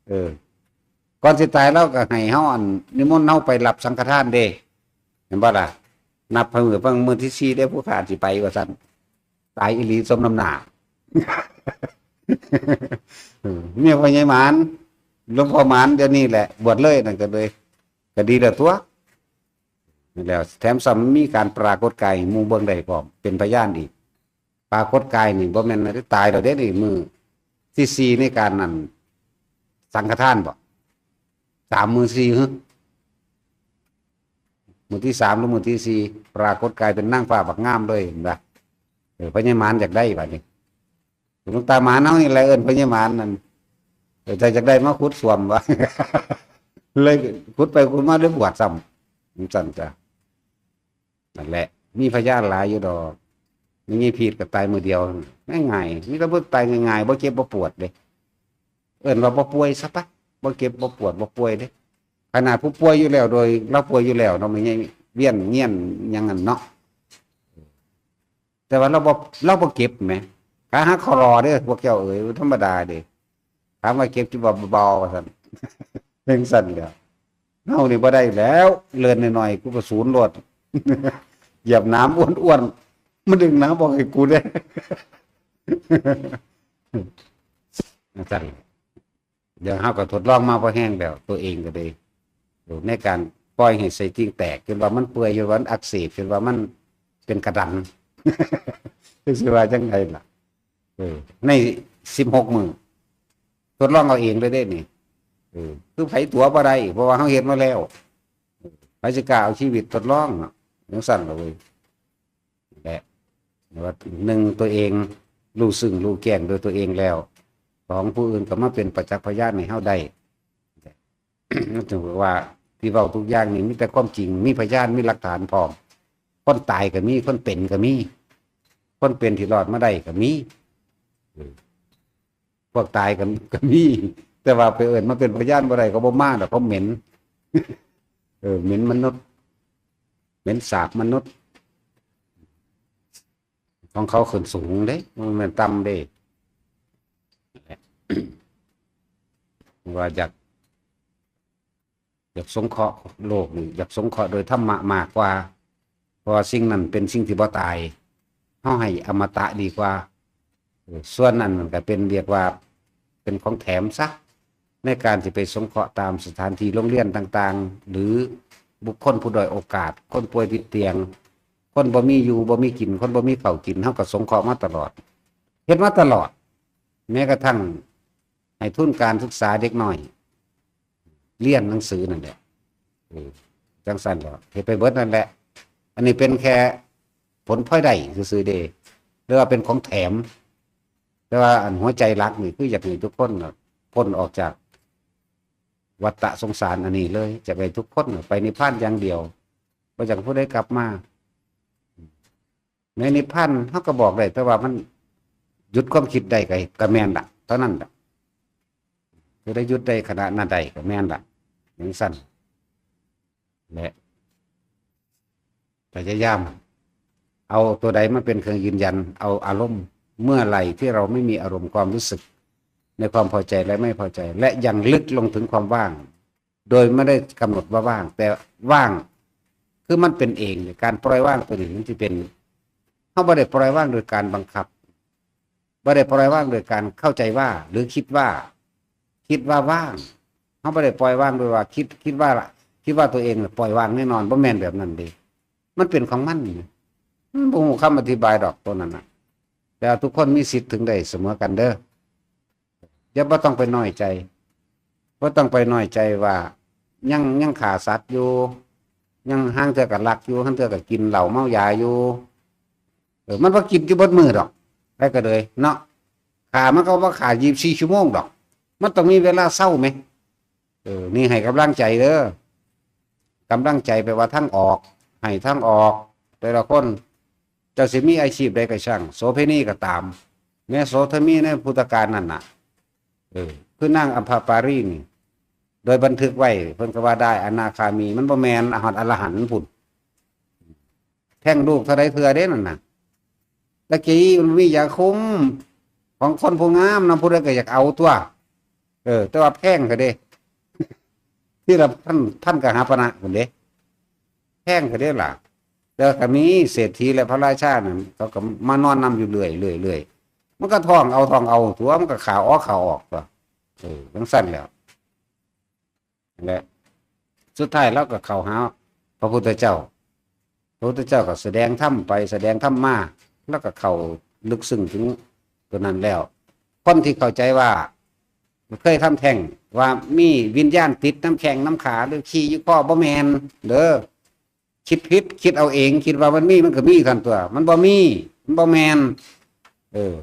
เออ ก่อนสิตายลาวก็ให้เฮาอัน นิมนต์เฮาไปรับสังฆทานเด้ เห็นบ่ล่ะ นับมื้อ เบิ่งมื้อที่สี่เด้ ผู้ข้าสิไป ว่าซั่น ตายอีหลีสมน้ำหน้า เออ เมียพ่อใหญ่หมาน หลวงพ่อหมานเดี๋ยวนี้แหละ บวชเลยนั่นก็เลย ก็ดีแล้วตัว นั่นแหล้ว แถมส่ำมีการปรากฏกายให้หมู่เบิ่งได้พร้อม เป็นพยานอีก ปรากฏกายนี่บ่แม่นตายแล้วเด้นี่ มื้อที่สี่ในการนั่นสังฆทานบ่ สามมื้อสี่ หึ มื้อที่สามหรือมื้อที่สี่ ปรากฏกายเป็นนางฟ้าบักงามเลย เห็นปะ เออ พญามารอยากได้บัดนี้ หลวงตามหาเฮานี่แหละเอิ้นพญามารนั่น เออ แต่อยากได้มาขุดส้วมวะ เลยขุดไปขุดมาเลยบวชซ้ำ จั่งซั่นจ้ะ นั่นแหละ มีพยานหลายอยู่ดอก แม่ใหญ่พีดก็ตายมื้อเดียว ง่ายๆ มีแต่ผู้ตายง่ายๆ บ่เจ็บบ่ปวดเด้ เอิ้นว่าบ่ป่วยซะปะ บ่เจ็บบ่ปวดบ่ป่วยเด้ ขนาดผู้ป่วยอยู่แล้ว โดยลาวป่วยอยู่แล้วเนาะ แม่ใหญ่เวียนเยียนหยังนั่นเนาะ แต่ว่าลาวบ่ ลาวบ่เจ็บแหม ขาหักข้อรอเด้อ พวกเจ้าเอ๋ย ธรรมดาเด้ ถามว่าเจ็บอยู่บ่ บ่ ว่าซั่น จั่งซั่นแหล้ว เฮานี่บ่ได้แล้ว เลื่อนหน่อยๆ กูก็สูนโลด เหยียบหนามอ้วนๆ มาดึงหนามออกให้กูแด่ จั่งซั่น เดี๋ยวเฮาก็ทดลองมาพอแฮงแล้ว ตัวเองก็ได้ ในการปล่อยให้ไส้ติ่งแตก จนว่ามันเปื่อย จนว่ามันอักเสบ จนว่ามันเป็นกระดัน จักสิว่าจั่งใดล่ะ เออ ใน สิบหก มื้อ ทดลองเอาเองเลยเด้นี่ เออ คือไผตั๋วบ่ได้ เพราะว่าเฮาเฮ็ดมาแล้ว ไผสิกล้าเอาชีวิตทดลองเนาะ จั่งซั่นล่ะเว้ย และว่า หนึ่ง ตัวเองรู้ซึ่งรู้แจ้งโดยตัวเองแล้ว สอง ผู้อื่นก็มาเป็นประจักษ์พยานให้เฮาได้ นั่นถือว่าที่เว้าทุกอย่างนี่มีแต่ความจริง มีพยาน มีหลักฐานพร้อม คนตายก็มี คนเป็นก็มี คนเป็นที่รอดมาได้ก็มี เออ พวกตายก็ ก็มี แต่ว่าไปเอิ้นมาเป็นพยานบ่ได้ เขาบ่มาดอก เขาเหม็น เออ เหม็นมนุษย์ เหม็นสาบมนุษย์ ของเขาขึ้นสูงเด้ มันแม่นต่ำเด้ ว่าอยาก อยากสงเคราะห์โลกนี่ อยากสงเคราะห์โดยธรรมะมากกว่า เพราะว่าสิ่งนั้นเป็นสิ่งที่บ่ตาย เฮาให้อมตะดีกว่า เออ ส่วนนั้นมันก็เป็น เรียกว่าเป็นของแถมซะ ในการที่ไปสงเคราะห์ตามสถานที่โรงเรียนต่างๆ หรือบุคคลผู้ด้อยโอกาส คนป่วยติดเตียง คนบ่มีอยู่บ่มีกิน คนบ่มีข้าวกิน เฮาก็สงเคราะห์มาตลอด เฮ็ดมาตลอด แม้กระทั่งให้ทุนการศึกษาเด็กน้อย เรียนหนังสือนั่นแหละ เออ จั่งซั่นแหละ เฮ็ดไปเบิดนั่นแหละ อันนี้เป็นแค่ผลพลอยได้ซื่อๆเด้ หรือว่าเป็นของแถม แต่ว่าอันหัวใจหลักนี่คืออยากให้ทุกคนน่ะพ้นออกจากวัฏฏะสงสารอันนี้เลย อยากให้ทุกคนน่ะไปนิพพานอย่างเดียว บ่อยากให้ผู้ใดกลับมา ในนิพพานเฮาก็บอกได้ แต่ว่ามันหยุดความคิดได้ก็ ก็แม่นละ เท่านั้นละ ผู้ใดหยุดได้ขณะนั้นได้ก็แม่นละ จั่งซั่น และพยายามเอาตัวใดมาเป็นเครื่องยืนยัน เอาอารมณ์ เมื่อไหร่ที่เราไม่มีอารมณ์ความรู้สึก ในความพอใจและไม่พอใจ และยังลึกลงถึงความว่าง โดยไม่ได้กำหนดว่าว่าง แต่ว่าง คือมันเป็นเอง การปล่อยวางตัวนี้มันสิเป็น เฮาบ่ได้ปล่อยวางโดยการบังคับ บ่ได้ปล่อยวางโดยการเข้าใจว่า หรือคิดว่า คิดว่าว่าง เฮาบ่ได้ปล่อยวางโดยว่าคิด คิดว่า คิดว่าตัวเองน่ะปล่อยวางแน่นอน บ่แม่นแบบนั้นเด้ มันเป็นของมัน มันบ่ฮู้คำอธิบายดอกตัวนั้นน่ะ แต่ทุกคนมีสิทธิ์ถึงได้เสมอกันเด้อ อย่า บ่ต้องไปน้อยใจ บ่ต้องไปน้อยใจว่า ยัง ยังฆ่าสัตว์อยู่ ยังห่างเทื่อก็ลักอยู่ ห่างเทื่อก็กินเหล้าเมายาอยู่ เออ มันบ่กินอยู่เบิดมื้อดอก ไปก็เลยเนาะ ฆ่ามันก็บ่ฆ่า ยี่สิบสี่ ชั่วโมงดอก มันต้องมีเวลาเซาแหม เออ นี่ให้กำลังใจเด้อ กำลังใจแปลว่าทางออก ให้ทางออก แต่ละคน เจ้าสิมีอาชีพใดก็ช่าง โสเภณีก็ตาม แม้โสเภณีในพุทธกาลนั่นน่ะ เออ คือนางอัมพปารีนี่ โดยบันทึกไว้ เพิ่นก็ว่าได้อนาคามี มันบ่แม่นฮอดอรหันต์พุ้น แท้งลูกเท่าใดเทื่อเด้นั่นน่ะ ตะกี้มันมียาคุม ของคนผู้งามนำ ผู้ใดก็อยากเอาตัว เออ แต่ว่าแพงเท่าเด้ ทีละพัน พันกหาปณะพุ้นเด้ แพงเท่าเด้ล่ะ แต่ก็มีเศรษฐีและพระราชานั่น เขาก็มานอนนำอยู่เรื่อยๆๆ มันก็ท้องเอาท้องเอาตัว มันก็ขาออกขาออกตัว เออ จั่งซั่นแหล้ว และสุดท้ายลาวก็เข้าหาพระพุทธเจ้า พระพุทธเจ้าก็แสดงธรรมไป แสดงธรรมมา ลาวก็เข้า ลึกซึ้งถึงตัวนั้นแล้ว คนที่เข้าใจว่าเคยทำแท้งว่ามีวิญญาณติดนำแข้งนำขาหรือขี้อยู่คอ บ่แม่นเด้อ คิดผิด คิดเอาเอง คิดว่ามันมี มันก็มีซั่นตั๊ว มันบ่มี มันบ่แม่น เออ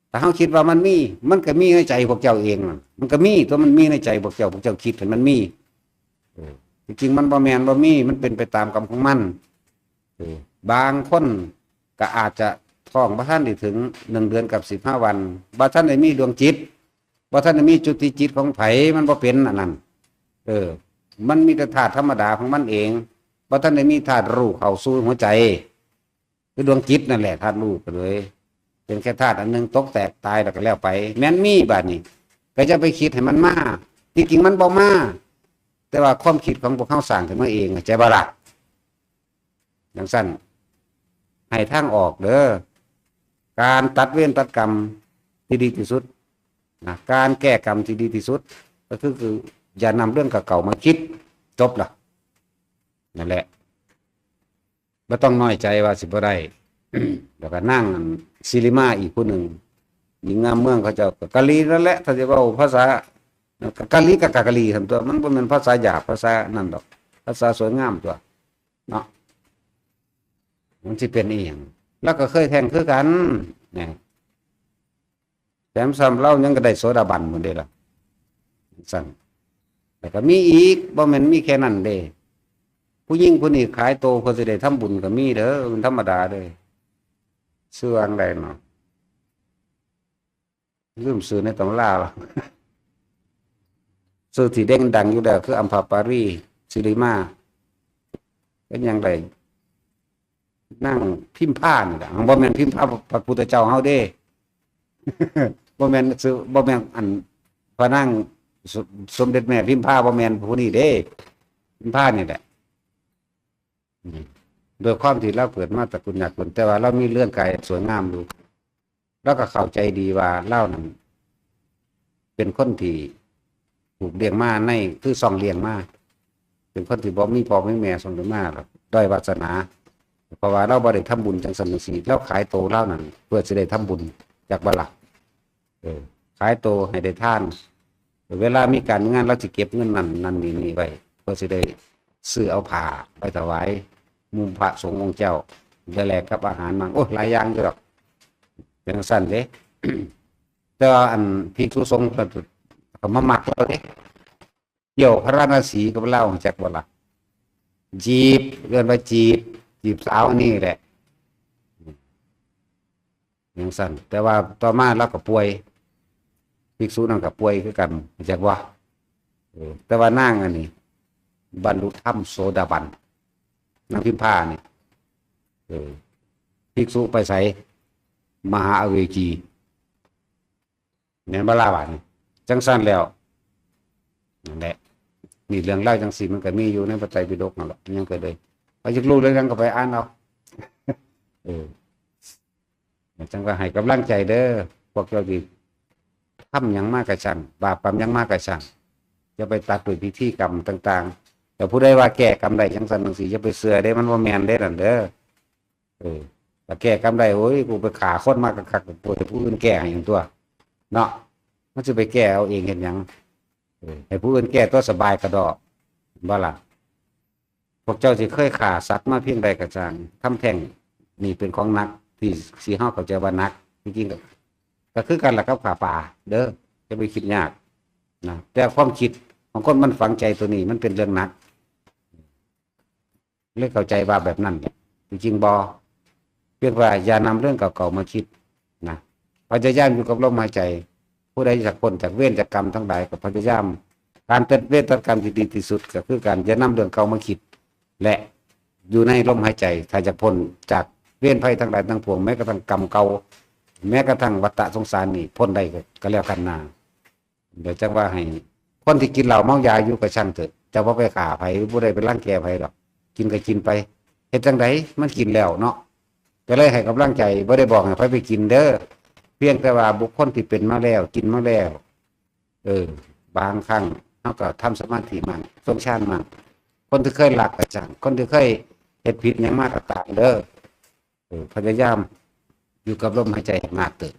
ถ้าเฮาคิดว่ามันมี มันก็มีในใจพวกเจ้าเองนั่น มันก็มีตั๊ว มันมีในใจพวกเจ้า พวกเจ้าคิดให้มันมี เออ ที่จริงมันบ่แม่นบ่มี มันเป็นไปตามกรรมของมัน เออ บางคนก็อาจจะท้องบ่ทันได้ถึงหนึ่งเดือนกับสิบห้าวัน บ่ทันได้มีดวงจิต บ่ทันได้มีจุติจิตของไผ มันบ่เป็นอันนั้น เออ มันมีแต่ธาตุธรรมดาของมันเอง บ่ทันได้มีธาตุรู้เข้าสู่หัวใจ คือดวงจิตนั่นแหละ ธาตุรู้ก็เลย เป็นแค่ธาตุอันหนึ่ง ตกแตกตายแล้วก็แล้วไป แม่นมีบาดนี้ ก็จะไปคิดให้มันมา ที่จริงมันบ่มา แต่ว่าความคิดของพวกเฮาสร้างขึ้นมาเอง เข้าใจบ่ล่ะ? จั่งซั่น ให้ทางออกเด้อ การตัดเวรตัดกรรมที่ดีที่สุดนะ การแก้กรรมที่ดีที่สุด ก็คือ คืออย่านำเรื่องเก่าๆมาคิด จบละ นั่นแหละ บ่ต้องน้อยใจว่าสิบ่ได้ แล้วก็นางสิริมาอีกผู้หนึ่ง หญิงงามเมืองเขาเจ้าก็กะลีนั่นแหละ ถ้าสิเว้าภาษา กะลีก็กะลีซั่นตั๊ว มันบ่แม่นภาษาหยาบ ภาษานั่นดอก ภาษาสวยงามตั๊ว เนาะ มันสิเป็นอีหยัง ลาวก็เคยแท้งคือกัน นะ แถมซ้ำลาวยังก็ได้โสดาบันพุ้นเด้ล่ะ ซั่น แล้วก็มีอีก บ่แม่นมีแค่นั้นเด้ ผู้หญิงผู้นี้ขายโตเพื่อสิได้ทำบุญก็มีเด้อ มันธรรมดาเด้อ ชื่อว่าจั่งใดเนาะ ลืมชื่อในตำราแล้ว ชื่อที่เด่นดังอยู่แล้วคืออัมพาปารี สิริมา เป็นจั่งใด นางพิมพานี่ล่ะ บ่แม่นพิมพาพระพุทธเจ้าเฮาเด้ บ่แม่นชื่อ บ่แม่นอันพระนางส- สมเด็จแม่พิมพา บ่แม่นผู้นี้เด้ พิมพานี่แหละ อืม ด้วยความที่ลาวเกิดมาตระกูลยากจน แต่ว่าลาวมีเรือนกายสวยงามอยู่ ลาวก็เข้าใจดีว่าลาวนั้นเป็นคนที่ถูกเลี้ยงมาใน คือซ่องเลี้ยงมา เป็นคนที่บ่มีพ่อมีแม่ซ่องเลี้ยงมา ด้อยวาสนา เพราะว่าลาวบ่ได้ทำบุญจั่งซั่นจั่งซี้ ลาวขายโตลาวนั่นเพื่อสิได้ทำบุญ จักบ่ล่ะ เออ ขายโตให้ได้ทาน เวลามีการมีงานลาวสิเก็บเงินนั่น นั่นนี่นี่ไว้ เพื่อสิได้ซื้อเอาผ้าไปถวายหมู่พระสงฆ์องค์เจ้า และแลกกับอาหารมั่ง โอ้ หลายอย่างอยู่ดอก จั่งซั่นเด้ แต่ว่าอันภิกษุสงฆ์ก็ ก็มามักลาวเด้ เที่ยวพาราณสีกับลาว จักบ่ล่ะ จีบ เอิ้นว่าจีบ จีบสาวนี่แหละ จั่งซั่น แต่ว่าต่อมาลาวก็ป่วย ภิกษุนั่นก็ป่วยคือกัน จักบ่ เออ แต่ว่านางอันนี้ บรรลุธรรมโสดาบัน นางพิมพานี่ เออ ภิกษุไปไส มหาอเวจี แม่นบ่ล่ะบาดนี้ จั่งซั่นแล้ว นั่นแหละ นี่เรื่องราวจั่งซี้มันก็มีอยู่ในพระไตรปิฎกนั่นแหละ ยังก็เลย ใผอยากรู้เรื่องหยังก็ไปอ่านเอา เออ จั่งว่าให้กำลังใจเด้อ พวกเจ้าที่ทำหยังมากะช่าง บาปกรรมหยังมากะช่าง อย่าไปตัดด้วยพิธีกรรมต่างๆ แต่ผู้ใดว่าแก้กรรมได้จั่งซั่นจั่งซี้ อย่าไปเชื่อเด้ มันบ่แม่นเด้นั่นเด้อ เออ ถ้าแก้กรรมได้ โอ้ย กูไปฆ่าคนมาคักๆ กูให้ผู้อื่นแก้ให้ตั๊ว เนาะ มันสิไปแก้เอาเองเฮ็ดหยัง เออ ให้ผู้อื่นแก้ตั๊ว สบายกะด้อ บ่ล่ะ พวกเจ้าสิเคยฆ่าสัตว์มาเพียงใดกะช่าง ทำแท้งนี่เป็นของหนัก ที่สิเฮาเข้าใจว่าหนัก ที่จริงก็ ก็คือกันล่ะกับฆ่าปลา เด้อ อย่าไปคิดยาก นะ แต่ความคิดของคนมันฝังใจตัวนี้ มันเป็นเรื่องหนัก เลยเข้าใจว่าแบบนั้นแหละ ที่จริงบ่ เพียงว่าอย่านำเรื่องเก่าๆมาคิดนะ พยายามอยู่กับลมหายใจ ผู้ใดอยากพ้นจากเวรจากกรรมทั้งหลายก็พยายาม การตัดเวรตัดกรรมที่ดีที่สุดก็คือการอย่านำเรื่องเก่ามาคิด และอยู่ในลมหายใจ ถ้าอยากพ้นจากเวรภัยทั้งหลายทั้งปวง แม้กระทั่งกรรมเก่า แม้กระทั่งวัฏฏะสงสารนี่พ้นได้ก็ ก็แล้วกันนา เดี๋ยวจักว่าให้ คนที่กินเหล้าเมายาอยู่ก็ช่างเถอะ เจ้าบ่ไปฆ่าไผ บ่ได้ไปรังแกไผดอก กินก็กินไป เฮ็ดจั่งใด มันกินแล้วเนาะ ก็เลยให้กำลังใจ บ่ได้บอกให้ไผไปกินเด้อ เพียงแต่ว่าบุคคลที่เป็นมาแล้ว กินมาแล้ว เออ บางครั้งเฮาก็ทำสมาธิมั่ง ทรงฌานมั่ง คนที่เคยลักก็ช่าง คนที่เคยเฮ็ดผิดหยังมาก็ตามเด้อ เออ พยายาม อยู่กับลมหายใจให้มากเติบ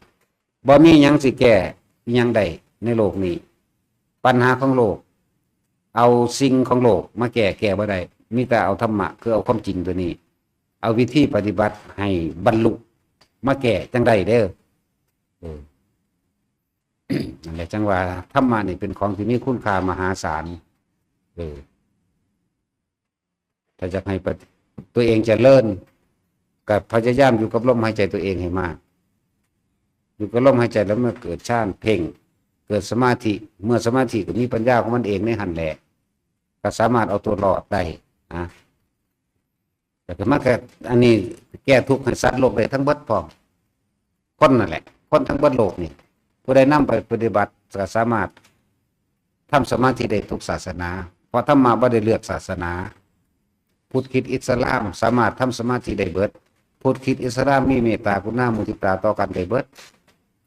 บ่มีหยังสิแก้อิหยังได้ในโลกนี้ ปัญหาของโลก เอาสิ่งของโลกมาแก้ แก้บ่ได้ มีแต่เอาธรรมะ คือเอาความจริงตัวนี้ เอาวิธีปฏิบัติให้บรรลุมาแก้จั่งได้เด้อ เออ นั่นแหละจั่งว่าธรรมะนี่เป็นของที่มีคุณค่ามหาศาล เออ ถ้าอยากให้ปฏิ-, ตัวเองเจริญ ก็พยายามอยู่กับลมหายใจตัวเองให้มาก อยู่กับลมหายใจแล้วเมื่อเกิดฌานเพ่ง เกิดสมาธิ เมื่อสมาธิก็มีปัญญาของมันเองในหั่นแหละ ก็สามารถเอาตัวรอดได้นะ แต่มันก็ อันนี้แก้ทุกข์ให้สัตว์โลกได้ทั้งเบิดพร้อม คนนั่นแหละ คนทั้งเบิดโลกนี่ ผู้ใดนำไปปฏิบัติก็สามารถทำสมาธิได้ทุกศาสนา เพราะธรรมะบ่ได้เลือกศาสนา พุทธคริสต์อิสลามสามารถทำสมาธิได้เบิด พุทธคริสต์อิสลามมีเมตตากรุณามุทิตาต่อกันได้เบิด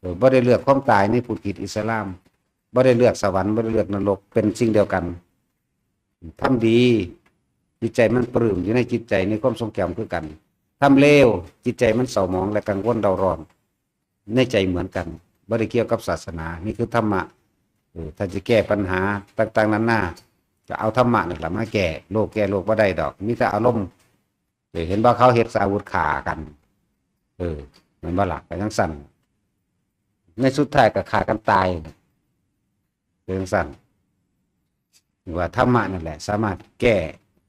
เออ บ่ได้เลือกความตายในพุทธคริสต์อิสลาม บ่ได้เลือกสวรรค์ บ่ได้เลือกนรก เป็นสิ่งเดียวกัน ทำดี จิตใจมันปลื้มอยู่ในจิตใจในความทรงจำคือกัน ทำเลว จิตใจมันเศร้าหมองและกังวลเร่าร้อนในใจเหมือนกัน บ่ได้เกี่ยวกับศาสนา นี่คือธรรมะ เออ ถ้าจะแก้ปัญหาต่างๆนานา ก็เอาธรรมะนั่นแหละมาแก้ โลกแก้โลกบ่ได้ดอก มีแต่อารมณ์ เออ เห็นบ่ เขาเฮ็ดอาวุธฆ่ากัน เออ แม่นบ่ล่ะ ก็จั่งซั้น ในสุดท้ายก็ฆ่ากันตาย เป็นจั่งซั้น ว่าธรรมะนั่นแหละ สามารถแก้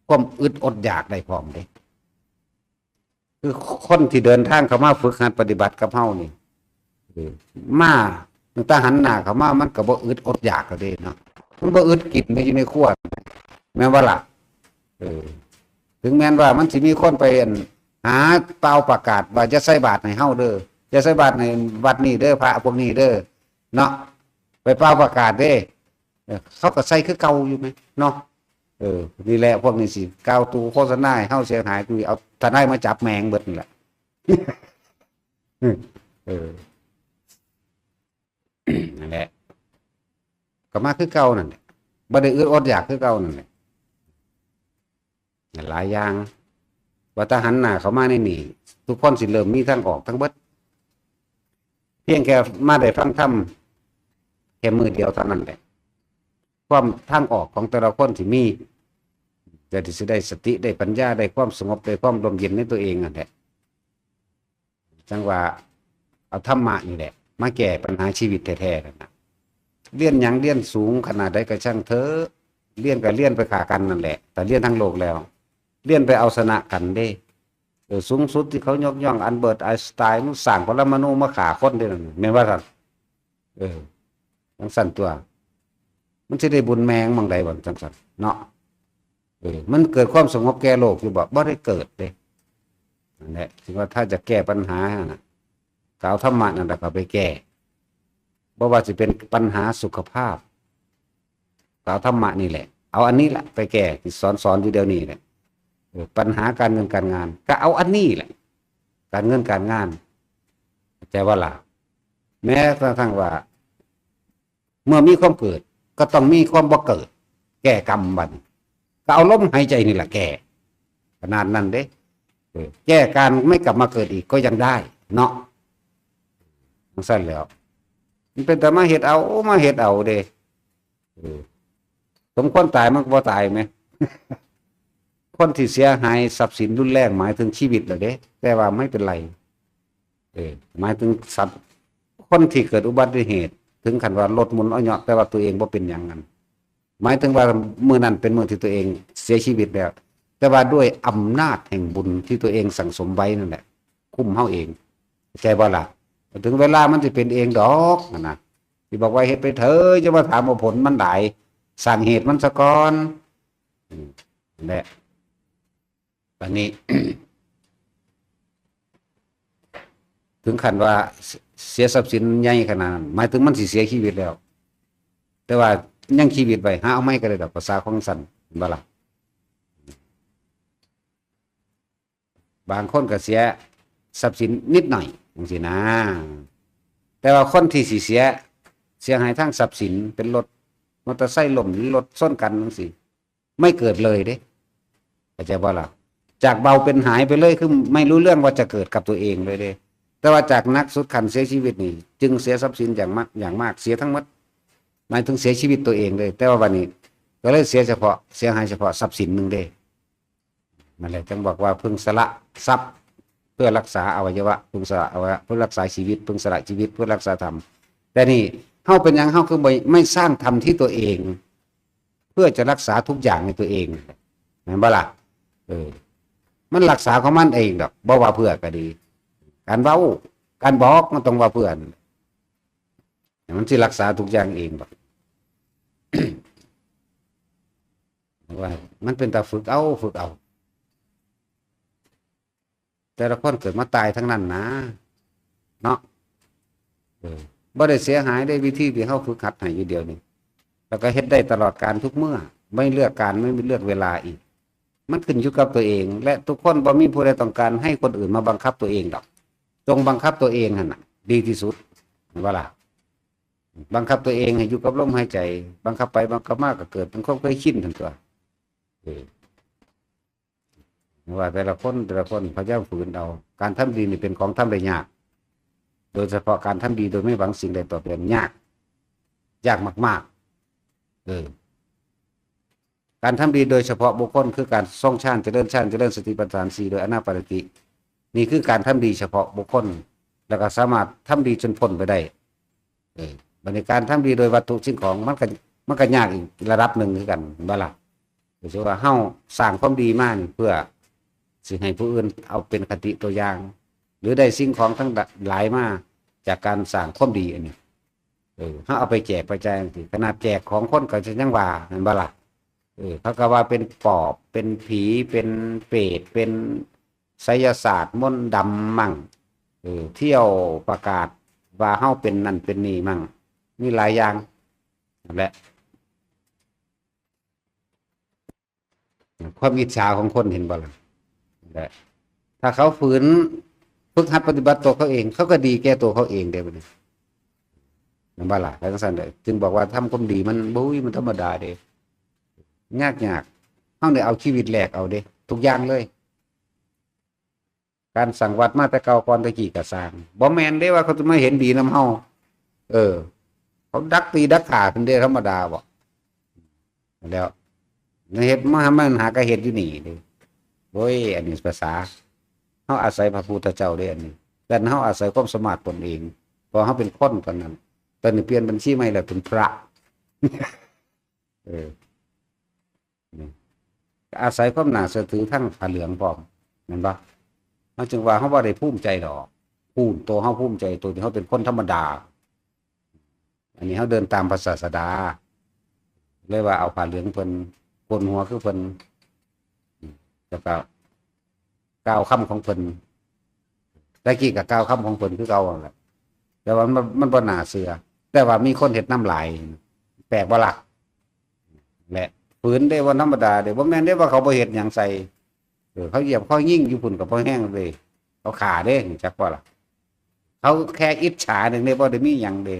ความอึดอดอยากได้พร้อมเด้ คือคนที่เดินทางเข้ามาฝึกหัดปฏิบัติกับเฮานี่ เออ มาตั้งแต่หันหน้าเข้ามา มันก็บ่อึดอดอยากแล้วเด้เนาะ มันบ่อึดกินเลยอยู่ในครัว แม่นบ่ล่ะ เออ ถึงแม้นว่ามันสิมีคนไป อั่น หาเป่าประกาศว่าอย่าใส่บาตรให้เฮาเด้อ อย่าใส่บาตรให้วัดนี้เด้อ พระพวกนี้เด้อ เนาะ ไปเป่าประกาศเด้ เออ เขาก็ใส่คือเก่าอยู่ไหมเนาะ เออ นี่แหละพวกนี้สิกล่าวตู่โฆษณาให้เฮาเสียหาย กูเอาทนายมาจับแม่งเบิดนี่แหละ เออ นั่นแหละ ก็มาคือเก่านั่นแหละ บ่ได้อึดอดอยากคือเก่านั่นแหละ หลายอย่าง ว่าถ้าหันหน้าเข้ามาในนี่ ทุกคนสิเริ่มมีทางออกทั้งเบิด เพียงแค่มาได้ฟังธรรมแค่มื้อเดียวเท่านั้นแหละ ความทางออกของแต่ละคนสิมี แต่ที่สิได้สติ ได้ปัญญา ได้ความสงบ ได้ความร่มเย็นในตัวเองนั่นแหละ จั่งว่าเอาธรรมะนี่แหละ มาแก้ปัญหาชีวิตแท้ๆนั่นนะ เรียนหยังเรียนสูงขนาดใดก็ช่างเถอะ เรียนก็เรียนไปฆ่ากันนั่นแหละ แต่เรียนทั้งโลกแล้ว เรียนไปเอาชนะกันเด้ เออ สูงสุดที่เขายกย่องอัลเบิร์ตไอน์สไตน์ มันสร้างปรมาณูมาฆ่าคนเด้นั่น แม่นว่าซั่น เออ จั่งซั่นตัว มันสิได้บุญแม่งหม่องใดบ่จั่งซั่นเนาะ เออ มันเกิดความสงบแก่โลกอยู่บ่ บ่ได้เกิดเด้ นั่นแหละ ถึงว่าถ้าจะแก้ปัญหาน่ะ ก็เอาธรรมะนั่นแหละเข้าไปแก้ บ่ว่าสิเป็นปัญหาสุขภาพ ก็เอาธรรมะนี่แหละ เอาอันนี้แหละไปแก้ ที่สอนสอนอยู่เดี๋ยวนี้แหละ เออ ปัญหาการเงินการงาน ก็เอาอันนี้แหละ การเงินการงาน เข้าใจบ่ล่ะ แม้กระทั่งว่า เมื่อมีความเกิด ก็ต้องมีความบ่เกิด แก้กรรมบัดนี้ ก็เอาลมหายใจนี่แหละแก้ ขนาดนั้นเด้ เออ แก้การไม่กลับมาเกิดอีกก็ยังได้เนาะ จั่งซั่นแล้ว มันเป็นแต่มาเฮ็ดเอา มาเฮ็ดเอาเด้ เออ สมควรตายมันก็บ่ตายแหม คนที่เสียหายทรัพย์สินรุนแรงหมายถึงชีวิตแหละเด้ แต่ว่าไม่เป็นไร เออ หมายถึงสัตว์ คนที่เกิดอุบัติเหตุ ถึงขั้นว่ารถหมุนเอาเหยาะ แต่ว่าตัวเองบ่เป็นหยังนั่น หมายถึงว่ามื้อนั้นเป็นมื้อที่ตัวเองเสียชีวิตแล้ว แต่ว่าด้วยอำนาจแห่งบุญที่ตัวเองสั่งสมไว้นั่นแหละ คุ้มเฮาเอง เข้าใจบ่ล่ะ ถึงเวลามันสิเป็นเองดอกหั้นนะ ที่บอกว่าเฮ็ดไปเถอะ อย่ามาถามเอาผลมันหลาย สร้างเหตุมันซะก่อน อืม นั่นแหละ อันนี้ ถึงขั้นว่าเส-, เสียทรัพย์สินใหญ่ขนาดนั้น หมายถึงมันสิเสียชีวิตแล้ว แต่ว่ายังชีวิตไว้ หาเอาใหม่ก็ได้ดอก ภาษาของสัน เห็นบ่ล่ะ บางคนก็เสียทรัพย์สินนิดหน่อย จั่งซี้นะ แต่ว่าคนที่สิเสีย เสียหายทางทรัพย์สิน เป็นรถมอเตอร์ไซค์ล้ม หรือรถชนกันจั่งซี้ ไม่เกิดเลยเด้ เข้าใจบ่ล่ะ จากเบาเป็นหายไปเลย คือไม่รู้เรื่องว่าจะเกิดกับตัวเองเลยเด้ แต่ว่าจากหนักสุดขั้นเสียชีวิตนี่ จึงเสียทรัพย์สินอย่างมาก อย่างมาก เสียทั้งหมด หมายถึงเสียชีวิตตัวเองเลย แต่ว่าบัดนี้ก็เลยเสียเฉพาะ เสียหายเฉพาะทรัพย์สินหนึ่งเด้ นั่นแหละจึงบอกว่าพึงสละทรัพย์เพื่อรักษาอวัยวะ พึงสละอวัยวะเพื่อรักษาชีวิต พึงสละชีวิตเพื่อรักษาธรรม แต่นี่เฮาเป็นหยังเฮาคือไม่ ไม่สร้างธรรมที่ตัวเอง เพื่อจะรักษาทุกอย่างในตัวเอง แม่นบ่ล่ะ เออ มันรักษาของมันเองดอก บ่ว่าเพื่อก็ดี การเว้า การบอกมันต้องว่าเพื่อนั่นแหละ มันสิรักษาทุกอย่างเองดอก ว่ามันเป็นตาฝึกเอา ฝึกเอา แต่ละคนเกิดมาตายทั้งนั้นนะ เนาะ เออ บ่ได้เสียหายได้วิธีที่เฮาฝึกหัดให้อยู่เดี๋ยวนี้ แล้วก็เฮ็ดได้ตลอดกาลทุกเมื่อ ไม่เลือกการ ไม่เลือกเวลาอีก มันขึ้นอยู่กับตัวเอง และทุกคนบ่มีผู้ใดต้องการให้คนอื่นมาบังคับตัวเองดอก จงบังคับตัวเองหั่นน่ะ ดีที่สุด เห็นบ่ล่ะ บังคับตัวเองให้อยู่กับลมหายใจ บังคับไปบังคับมาก็เกิดเป็นความเคยชินทันตัว เออ ว่าแต่ละคน แต่ละคนพยายามฝืนเอา การทำดีนี่เป็นของทำได้ยาก โดยเฉพาะการทำดีโดยไม่หวังสิ่งใดตอบแทนยาก ยากมากๆ เออ การทำดีโดยเฉพาะบุคคล คือการทรงฌาน เจริญฌาน เจริญสติปัฏฐานสี่โดยอานาปานสติ นี่คือการทำดีเฉพาะบุคคล แล้วก็สามารถทำดีจนพ้นไปได้ เออ บัดนี้การทำดีโดยวัตถุสิ่งของ มันก็ มันก็ยากอีกระดับหนึ่งคือกัน เห็นบ่ล่ะ ก็คือว่าเฮาสร้างความดีมานี่เพื่อสิให้ผู้อื่นเอาเป็นคติตัวอย่าง หรือได้สิ่งของทั้งหลายมาจากการสร้างความดีอันนี้ เออ เฮาเอาไปแจกไปจ่ายจังซี้ ขนาดแจกของคนก็จะยังว่า แม่นบ่ล่ะ เออ เขาก็ว่าเป็นปอบ เป็นผี เป็นเปรต เป็นไสยศาสตร์มนต์ดำมั่ง เออ เที่ยวประกาศว่าเฮาเป็นนั่นเป็นนี่มั่ง มีหลายอย่าง นั่นแหละ ความอิจฉาของคน เห็นบ่ล่ะ นั่นแหละ ถ้าเขาฝืนฝึกหัดปฏิบัติตัวเขาเอง เขาก็ดีแก่ตัวเขาเองเด้บัดนี้ แม่นบ่ล่ะ แล้วจังซั่นเด้อ จึงบอกว่าทำความดีมัน บุ้ย มันธรรมดาเด้ ยากๆ เฮาได้เอาชีวิตแลกเอาเด้ ทุกอย่างเลย การสร้างวัดมาแต่เก่าก่อนแต่กี้ก็สร้าง บ่แม่นเด้ว่าเขาจะมาเห็นดีนำเฮา เออ เขาดักตีดักฆ่าเพิ่นเด้ ธรรมดาบ่ แล้วเฮ็ดมา มันหากะเฮ็ดอยู่นี่เด้ โอ้ย อันนี้ภาษา เฮาอาศัยพระพุทธเจ้าเด้อันนี้ แต่เฮาอาศัยความสามารถตนเอง เพราะเฮาเป็นคนตอนนั้น ตอนนี้เปลี่ยนบัญชีใหม่แล้วเป็นพระ เออ นี่ อาศัยความน่าเชื่อถือทั้งผ้าเหลืองพร้อม แม่นบ่ เฮาจึงว่าเฮาบ่ได้ภูมิใจดอก ภูมิ ตัวเฮาภูมิใจ ตัวที่เฮาเป็นคนธรรมดา อันนี้เฮาเดินตามพระศาสดา เลยว่าเอาผ้าเหลืองเพิ่น โกนหัวคือเพิ่น แล้วก็กล่าวคำของเพิ่น แต่กี้ก็กล่าวคำของเพิ่นคือเก่านั่นแหละ แต่ว่ามัน มันบ่น่าเชื่อ แต่ว่ามีคนเฮ็ดนำหลาย แปลกบ่ล่ะ และ ฝืนเด้ บ่ธรรมดาเด้ บ่แม่นเด้ว่าเขาบ่เฮ็ดหยังใส่ เออ เขาเหยียบเขายิงอยู่พุ่นก็บ่แฮงเด้ เขาฆ่าเด้ รู้จักบ่ล่ะ เขาแค่อิจฉาหนึ่งเด้ บ่ได้มีหยังเด้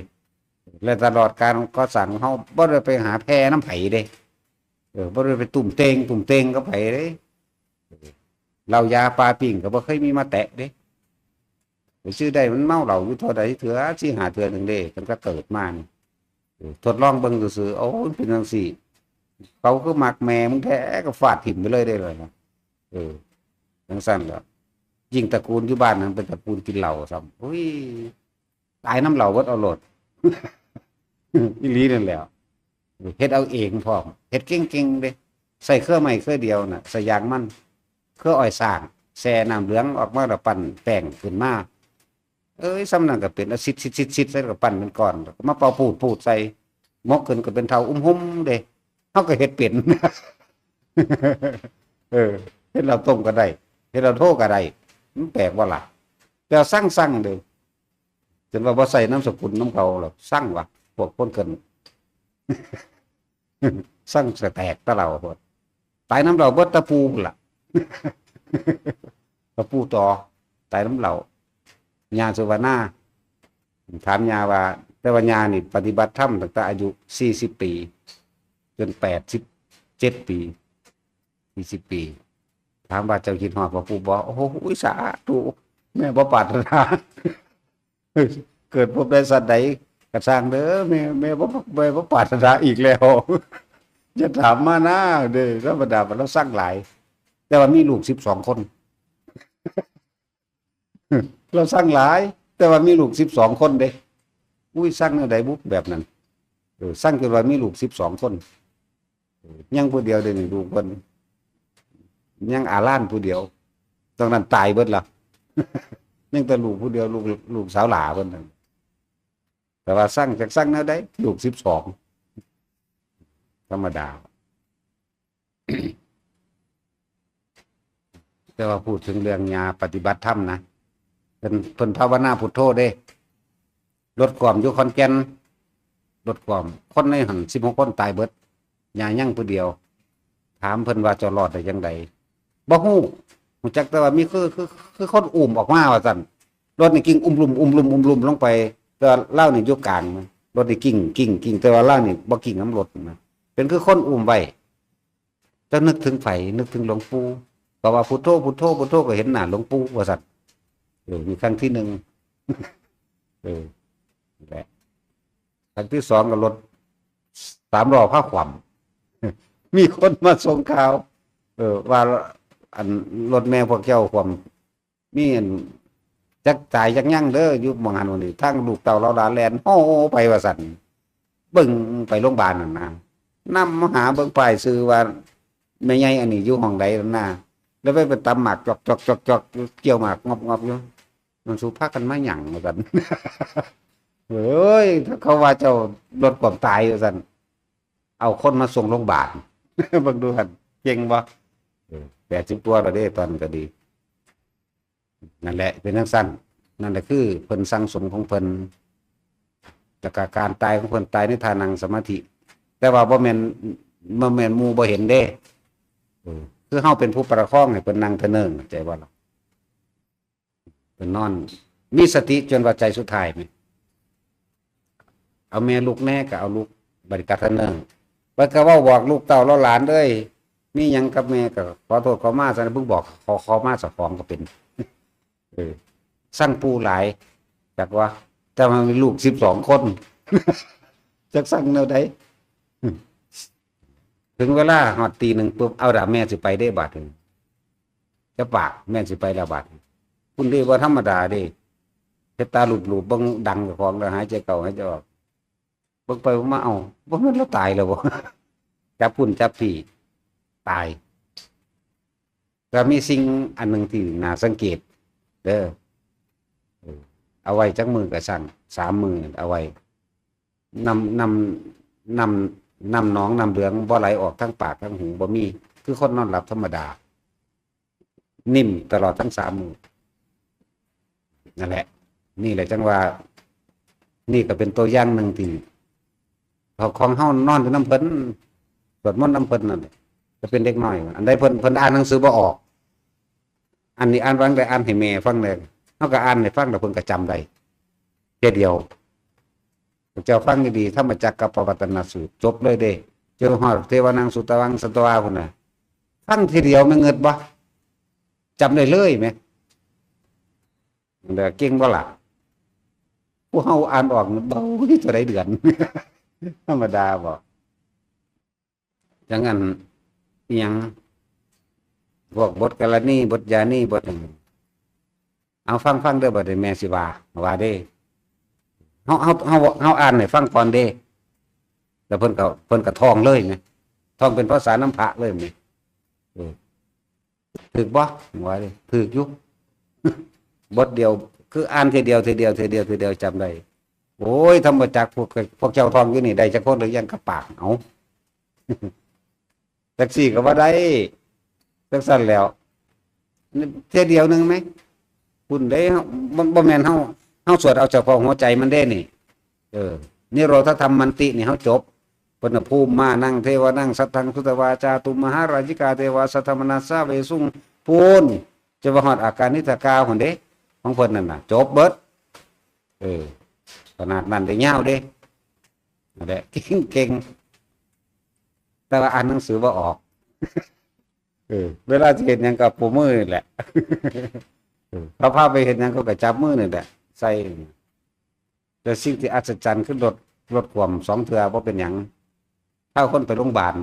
และตลอดการก่อสร้างของเฮาบ่ได้ไปหาแผ่นำไผเด้ เออ บ่ได้ไปตุ้มเตง ตุ้มเตงกับไผเด้ เออ เหล้ายาปลาปิ้งก็บ่เคยมีมาแตะเด้ ไปซื้อได้มันเมาเหล้าอยู่เท่าใดเทื่อ สี่ห้าเทื่อหนึ่งเด้ ตั้งแต่เกิดมานี่ เออ ทดลองเบิ่งซื่อๆ โอ้ มันเป็นจังซี่ เขาคือมักแม่มึงแท้ ก็ฟาดถิ่มไปเลยเด้เลยนะ เออ จังซั่นล่ะ ยิ่งตระกูลอยู่บ้านนั้นเป็นตระกูลกินเหล้าซ้ำ อุ้ย ตายนำเหล้าเบิดเอาโลด อีหลีนั่นแหละ เฮ็ดเอาเองพร้อม เฮ็ดเก่งๆเด้ ใส่เครือไม้เครือเดียวน่ะ ใส่ยางมัน เครืออ้อยสร้าง แช่น้ำเหลืองออกมาแล้วปั้นแป้งขึ้นมา เอ้ย ส่ำนั้นก็เป็น เอาซิดๆๆๆ ใส่แล้วก็ปั้นเป็นก้อน แล้วก็มาเป่าปูดๆใส่ หมกขึ้นก็เป็นเถ้าอุ้มหุ่มเด้ เฮาก็เฮ็ดเป็น เออ เฮ็ดเหล้าต้มก็ได้ เฮ็ดเหล้าโทก็ได้ มันแปลกบ่ล่ะ แต่สั่งๆเด้ จนว่าบ่ใส่นามสกุลนำเขาหรอก สั่งวะ พวกคนเกิน สั่งสะแตกตะเหล่าโพด ตายนำเหล้าเบิดตะปูพุ้นล่ะ ตะปูต่อ ตายนำเหล้า ย่าสุวรรณา ถามย่าว่า แต่ว่าย่านี่ปฏิบัติธรรมตั้งแต่อายุสี่สิบปี จนแปดสิบเจ็ดปี สี่สิบปี ถามว่าเจ้าคิดฮอดบ่ปู่บ่ โอ้โห สาธุ แม่บ่ปรารถนา เกิดพบได้สัตว์ใดกระช่างเด้อ แม่แม่บ่แม่บ่ปรารถนาอีกแล้ว อย่าถามมานะเด้อ ธรรมดาเราสั่งหลาย แต่ว่ามีลูกสิบสองคน เราสั่งหลาย แต่ว่ามีลูกสิบสองคนเด้ อุ้ยสั่งแนวใดบุแบบนั้น เออสั่งจนว่ามีลูกสิบสองคน ยังผู้เดียวเด้นี่ลูกเพิ่นยังอาลานผู้เดียวตรงนั้นตายเบิดละ ยังแต่ลูกผู้เดียวลูกลูกสาวหลาเพิ่นนั่นแต่ว่าสั่งจากสั่งแนวใดลูกสิบสองธรรมดา แต่ว่าพูดถึงเรื่องญาปฏิบัติธรรมนะเพิ่นเพิ่นภาวนาพุทโธเด้ลดความอยู่ขอนแก่นลดความคนในหันสิบหกคนตายเบิดญายังผู้เดียว ถามเพิ่นว่าเจ้ารอดได้จังไดบ่ฮู้ฮู้จักแต่ว่ามีคือคือคือคนอุ้มออกมาว่าซั่นรถนี่กิ่งอุ้มลุ่มอุ้มลุ่มอุ้มลุ่มลงไปแต่ว่าลาวนี่อยู่กลางนะรถนี่กิ่งกิ่งกิ่งแต่ว่าลาวนี่บ่กิ่งนำรถนะเป็นคือคนอุ้มไว้จะนึกถึงไผนึกถึงหลวงปู่ก็ว่าพุทโธพุทโธพุทโธก็เห็นหน้าหลวงปู่ว่าซั่นเออนี่ครั้งที่หนึ่งเออนั่นแหละครั้งที่สองก็รถสามล้อพาขวำมีคนมาส่งข่าวเออว่าอันรถแม่พวกเจ้าขวำ มีอันจักตายจักยังเด้ออยู่หม่องหั้นหม่องนี้ทั้งลูกเต้าเหล่าหลานแล่นโฮไปว่าซั่นเบิ่งไปโรงบาลนั่นนะนำหาเบิ่งป้ายชื่อว่าแม่ใหญ่อันนี้อยู่ห้องใดนั่นนะแล้วไปไปตำหมากจอกๆๆๆเกี่ยวหมากงอบๆอยู่มันสู่พากันมาหยังว่าซั่นเฮ้ยเขาว่าเจ้าลดความตายว่าซั่นเอาคนมาส่งโรงบาลเบิ่งดูหั่นเก่งบ่เออแปดสิบกว่าแล้วเด้ตอนนั้นก็ดี นั่นแหละเป็นจั่งซั้นนั่นแหละคือเพิ่นสั่งสมของเพิ่นแล้วก็การตายของเพิ่นตายในท่านั่งสมาธิ แต่ว่าบ่แม่นบ่แม่นหมู่บ่เห็นเด้เออคือเฮาเป็นผู้ประคองให้เพิ่นนั่งเทิงเนิงเข้าใจบ่ล่ะเพิ่นนอนมีสติจนว่าใจสุดท้ายนี่ เอาแม่ลูกแน่ก็เอาลูกบัดนี้กะเทิงเนิงเพิ่นก็เว้าบอกลูกเต้าเลาหลานเอ้ยมีหยังกับแม่ก็ขอโทษขอมาซั่นเพิ่งบอกขอขอมาเจ้าของก็เป็นเออสั่งปู่หลายจักว่าแต่ว่ามีลูกสิบสองคนจักสั่งแนวใดถึงเวลาฮอดตีหนึ่งปุ๊บเอาล่ะแม่สิไปเด้บาดนี้จะปากแม่สิไปแล้วบาดนี้คุณเด้บ่ธรรมดาเด้เฮ็ดตาหลูบๆเบิ่งดังเจ้าของแล้วหายใจเข้าหายใจออก เบิ่งไปเบิ่งมาเอ้าบ่แม่นลาวตายแล้วบ่จับพุ้นจับพี้ตายแต่มีสิ่งอันหนึ่งที่น่าสังเกตเด้อเออเอาไว้จักมื้อก็ซั้นสามมื้อเอาไว้น้ำน้ำน้ำน้ำหนองน้ำเหลืองบ่ไหลออกทางปากทางหูบ่มีคือคนนอนหลับธรรมดา นิ่มตลอดทั้งสามมื้อนั่นแหละ นี่แหละจังว่า นี่ก็เป็นตัวอย่างหนึ่งที่เขาของเฮานอนอยู่นำเพิ่นสวดมนต์นำเพิ่นนั่นแหละจะเป็นเด็กน้อยอันใดเพิ่นเพิ่นอ่านหนังสือบ่ออก อันนี้อ่านฟังได้อ่านให้แม่ฟังได้เฮาก็อ่านให้ฟังแล้วเพิ่นก็จำได้เทื่อเดียว เจ้าฟังดีๆธรรมจักรกัปปวัตตนสูตรจบเลยเด้เจอฮอดเทวานังสุตวังสัตวาพุ้นน่ะฟังทีเดียวแม่นเงิดบ่จำได้เลยแหมเด้อเก่งบ่ล่ะผู้เฮาอ่านออกเบาที่เท่าใดเดือนธรรมดาบ่จังอันอิหยังพวกบทกรณีบทยานีบทหยังเอาฟังฟังเด้อบัดนี้แม่สิว่าว่าเด้เฮาเฮาเฮาเฮาอ่านให้ฟังก่อนเด้แล้วเพิ่นก็เพิ่นก็ท่องเลยไงท่องเป็นภาษานำพระเลยไงเออถืกบ่ว่าเด้ถืกอยู่บทเดียวคืออ่านทีเดียวทีเดียวทีเดียวทีเดียวจำได้โอ้ยธรรมจักรพวกพวกเจ้าท่องอยู่นี่ได้จักคนหรือยังกับปากเอา จักซี่ก็บ่ได้จักซั่นแล้วเทื่อเดียวหนึ่งไหมคุณได้มันบ่แม่นเฮาเฮาสวดเอาเฉพาะหัวใจมันได้นี่เออนิโรธธรรมมันตินี่เฮาจบปนภูมิมานั่งเทวานั่งสัทธังสุตวาจาตุมหาราชิกาเทวาสัทธมนัสสาเวสุงพูนจะว่าฮอดอาการนิทกาคนเด้ของเพิ่นนั่นน่ะจบเบิดเออขนาดนั้นได้ยาวเด้นั่นแหละเก่งเก่งแต่ว่าอ่านหนังสือบ่ออก เออเวลาสิเฮ็ดหยังก็ปรบมือนี่แหละ เออ เขาพาไปเฮ็ดหยัง เขาก็จับมือนี่แหละ ใส่ แต่สิ่งที่อัศจรรย์คือรถ รถคว่ำสองเทื่อบ่เป็นหยัง พาคนไปโรงพยาบาล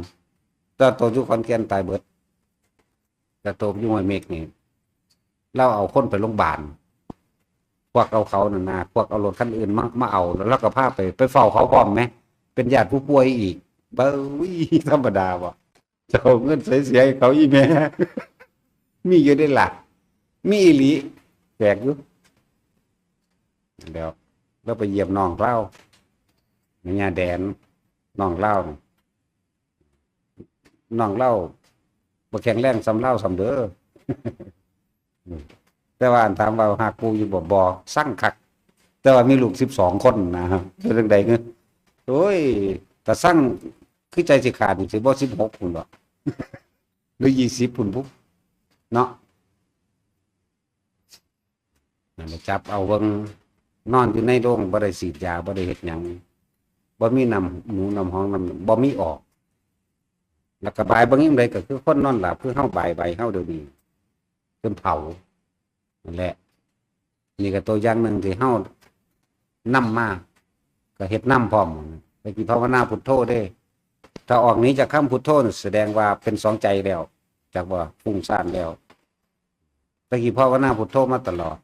แต่โตอยู่ขอนแก่นตายเบิด แต่โตอยู่ห้วยเม็กนี่ ลาวเอาคนไปโรงพยาบาล พวกเอาเขานั่นนะ พวกเอารถคันอื่นมา มาเอา แล้วลาวก็พาไป ไปเฝ้าเขาพร้อมแหม เป็นญาติผู้ป่วยอีก เบ้ย ธรรมดาบ่ เจ้าเอาเงินใส่เสียให้เขาอีแม่ มีอยู่เด้ล่ะ มีอีหลี แปลกอยู่ แล้ว แล้วไปเยี่ยมน้องลาว แม่ย่าแดน น้องลาวน่ะ น้องลาวบ่แข็งแรงส่ำลาวส่ำเด้อ แต่ว่าอันถามว่าฮักปู่อยู่บ่ บ่ ซังคัก แต่ว่ามีลูกสิบสองคนนะ เป็นจั่งใด๋ โอ้ย ถ้าซังคือใจสิขาดนี่ สิบ่สิบหกพุ้นบ่ หรือยี่สิบพุ้นพุ้น เนาะ นั่นล่ะ จับเอาเบิ่ง นอนอยู่ในโรง บ่ได้ฉีดยา บ่ได้เฮ็ดหยัง บ่มีน้ำหมูน้ำหองน้ำ บ่มีออก แล้วก็บายเบิ่งยามใด๋ ก็คือคนนอนหลับ คือเฮาบายใบเฮาเดี๋ยวนี้ จนเผา นั่นแหละ นี่ก็ตัวอย่างหนึ่งที่เฮานำมา ก็เฮ็ดนำพร้อม แต่กี้ภาวนาพุทโธเด้ ถ้าออกหนีจากคำพุทโธนี่แสดงว่าเป็นสองใจแล้ว จักว่าฟุ้งซ่านแล้ว แต่กี้ภาวนาพุทโธมาตลอด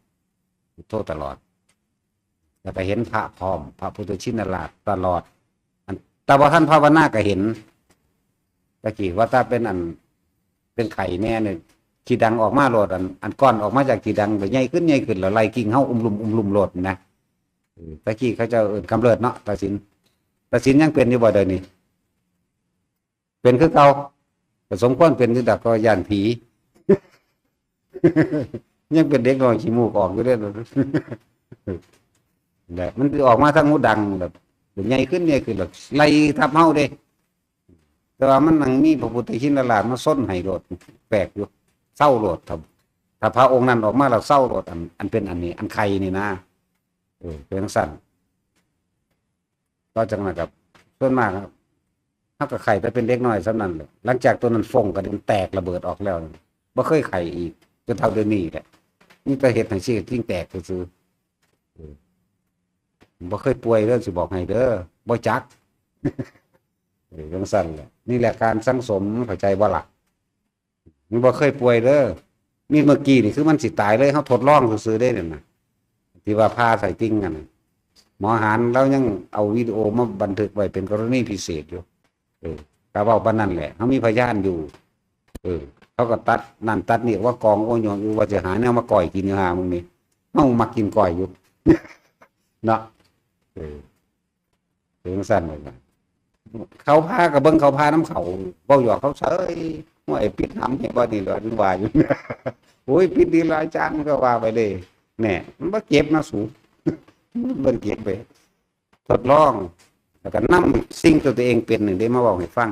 พุทโธตลอด แล้วก็เห็นพระพร้อม พระพุทธชินราชตลอด อัน แต่บ่ทันภาวนาก็เห็น แต่กี้ว่าถ้าเป็นอัน เป็นไข้แน่นี่ ขี้ดังออกมาโลด อัน อันก้อนออกมาจากขี้ดังก็ใหญ่ขึ้น ใหญ่ขึ้น แล้วไล่กิ่งเฮาอุ้มลุ่ม อุ้มลุ่มโลดนะ เออ แต่กี้เขาเจ้าเอิ้นกำเริบเนาะ ตาสิน ตาสินยังเป็นอยู่บ่เดี๋ยวนี้ เป็นคือเก่า ก็สมควรเป็นอยู่ดอก ก็ย้านผี ยังเป็นเด็กน้อยขี้มูกออกอยู่เด้ แหละ มันสิออกมาทางหูดังแบบ ใหญ่ขึ้น ใหญ่ขึ้น แบบ ไล่ทับเฮาเด้ แต่ว่ามันยังมีพระพุทธชินราชมาซนให้โลด แปลกอยู่ เซาโลด ถ้า ถ้าพระองค์นั้นออกมาแล้วเซาโลด อัน อันเป็นอันนี้ อันไข้นี่นะ เออ เป็นจั่งซั้น ต่อจากนั้นครับ ส่วนมากครับ เฮาก็ไข้แต่เป็นเด็กน้อยส่ำนั้นแหละ หลังจากตัวนั้นฟงกระเด็นแตกระเบิดออกแล้ว บ่เคยไข้อีก จนเท่าเดี๋ยวนี้แหละ มีแต่เฮ็ดให้ชีวิตจริงแตกซื่อๆ เออ บ่เคยป่วยเด้อ สิบอกให้เด้อ บ่จัก เออ จั่งซั้นแหละ นี่แหละการสั่งสม เข้าใจบ่ล่ะ มันบ่เคยป่วยเด้อ นี่เมื่อกี้นี่คือมันสิตายเลย เฮาทดลองซื่อๆเด้นั่นน่ะ ที่ว่าผ่าไส้ติ่งนั่นน่ะ หมอหารลาวยังเอาวิดีโอมาบันทึกไว้เป็นกรณีพิเศษอยู่ เออ ก็เว้าปานนั้นแหละ เฮามีพยานอยู่ เออ เขาก็ตัดนั่นตัดนี่ว่ากอง โอ้ย อยู่ว่าสิหาแนวมาก้อยกินอยู่ห่ามึงนี่ เฮามักกินก้อยอยู่ เนาะ เออ เป็นจั่งซั้นเลยนะ เขาผ่าก็เบิ่งเขาผ่านำเขา เว้าหยอกเขาเฉย "โอ้ย ปิดหำให้บ่นี่" ว่าอยู่ "โอ้ย ปิดดีหลายจาน" ก็ว่าไปเลย แหน่ มันบ่เจ็บนะสู มันบ่เจ็บเด้ ทดลอง แล้วก็นำสิ่งที่ตัวเองเป็นนี่เด้มาเว้าให้ฟัง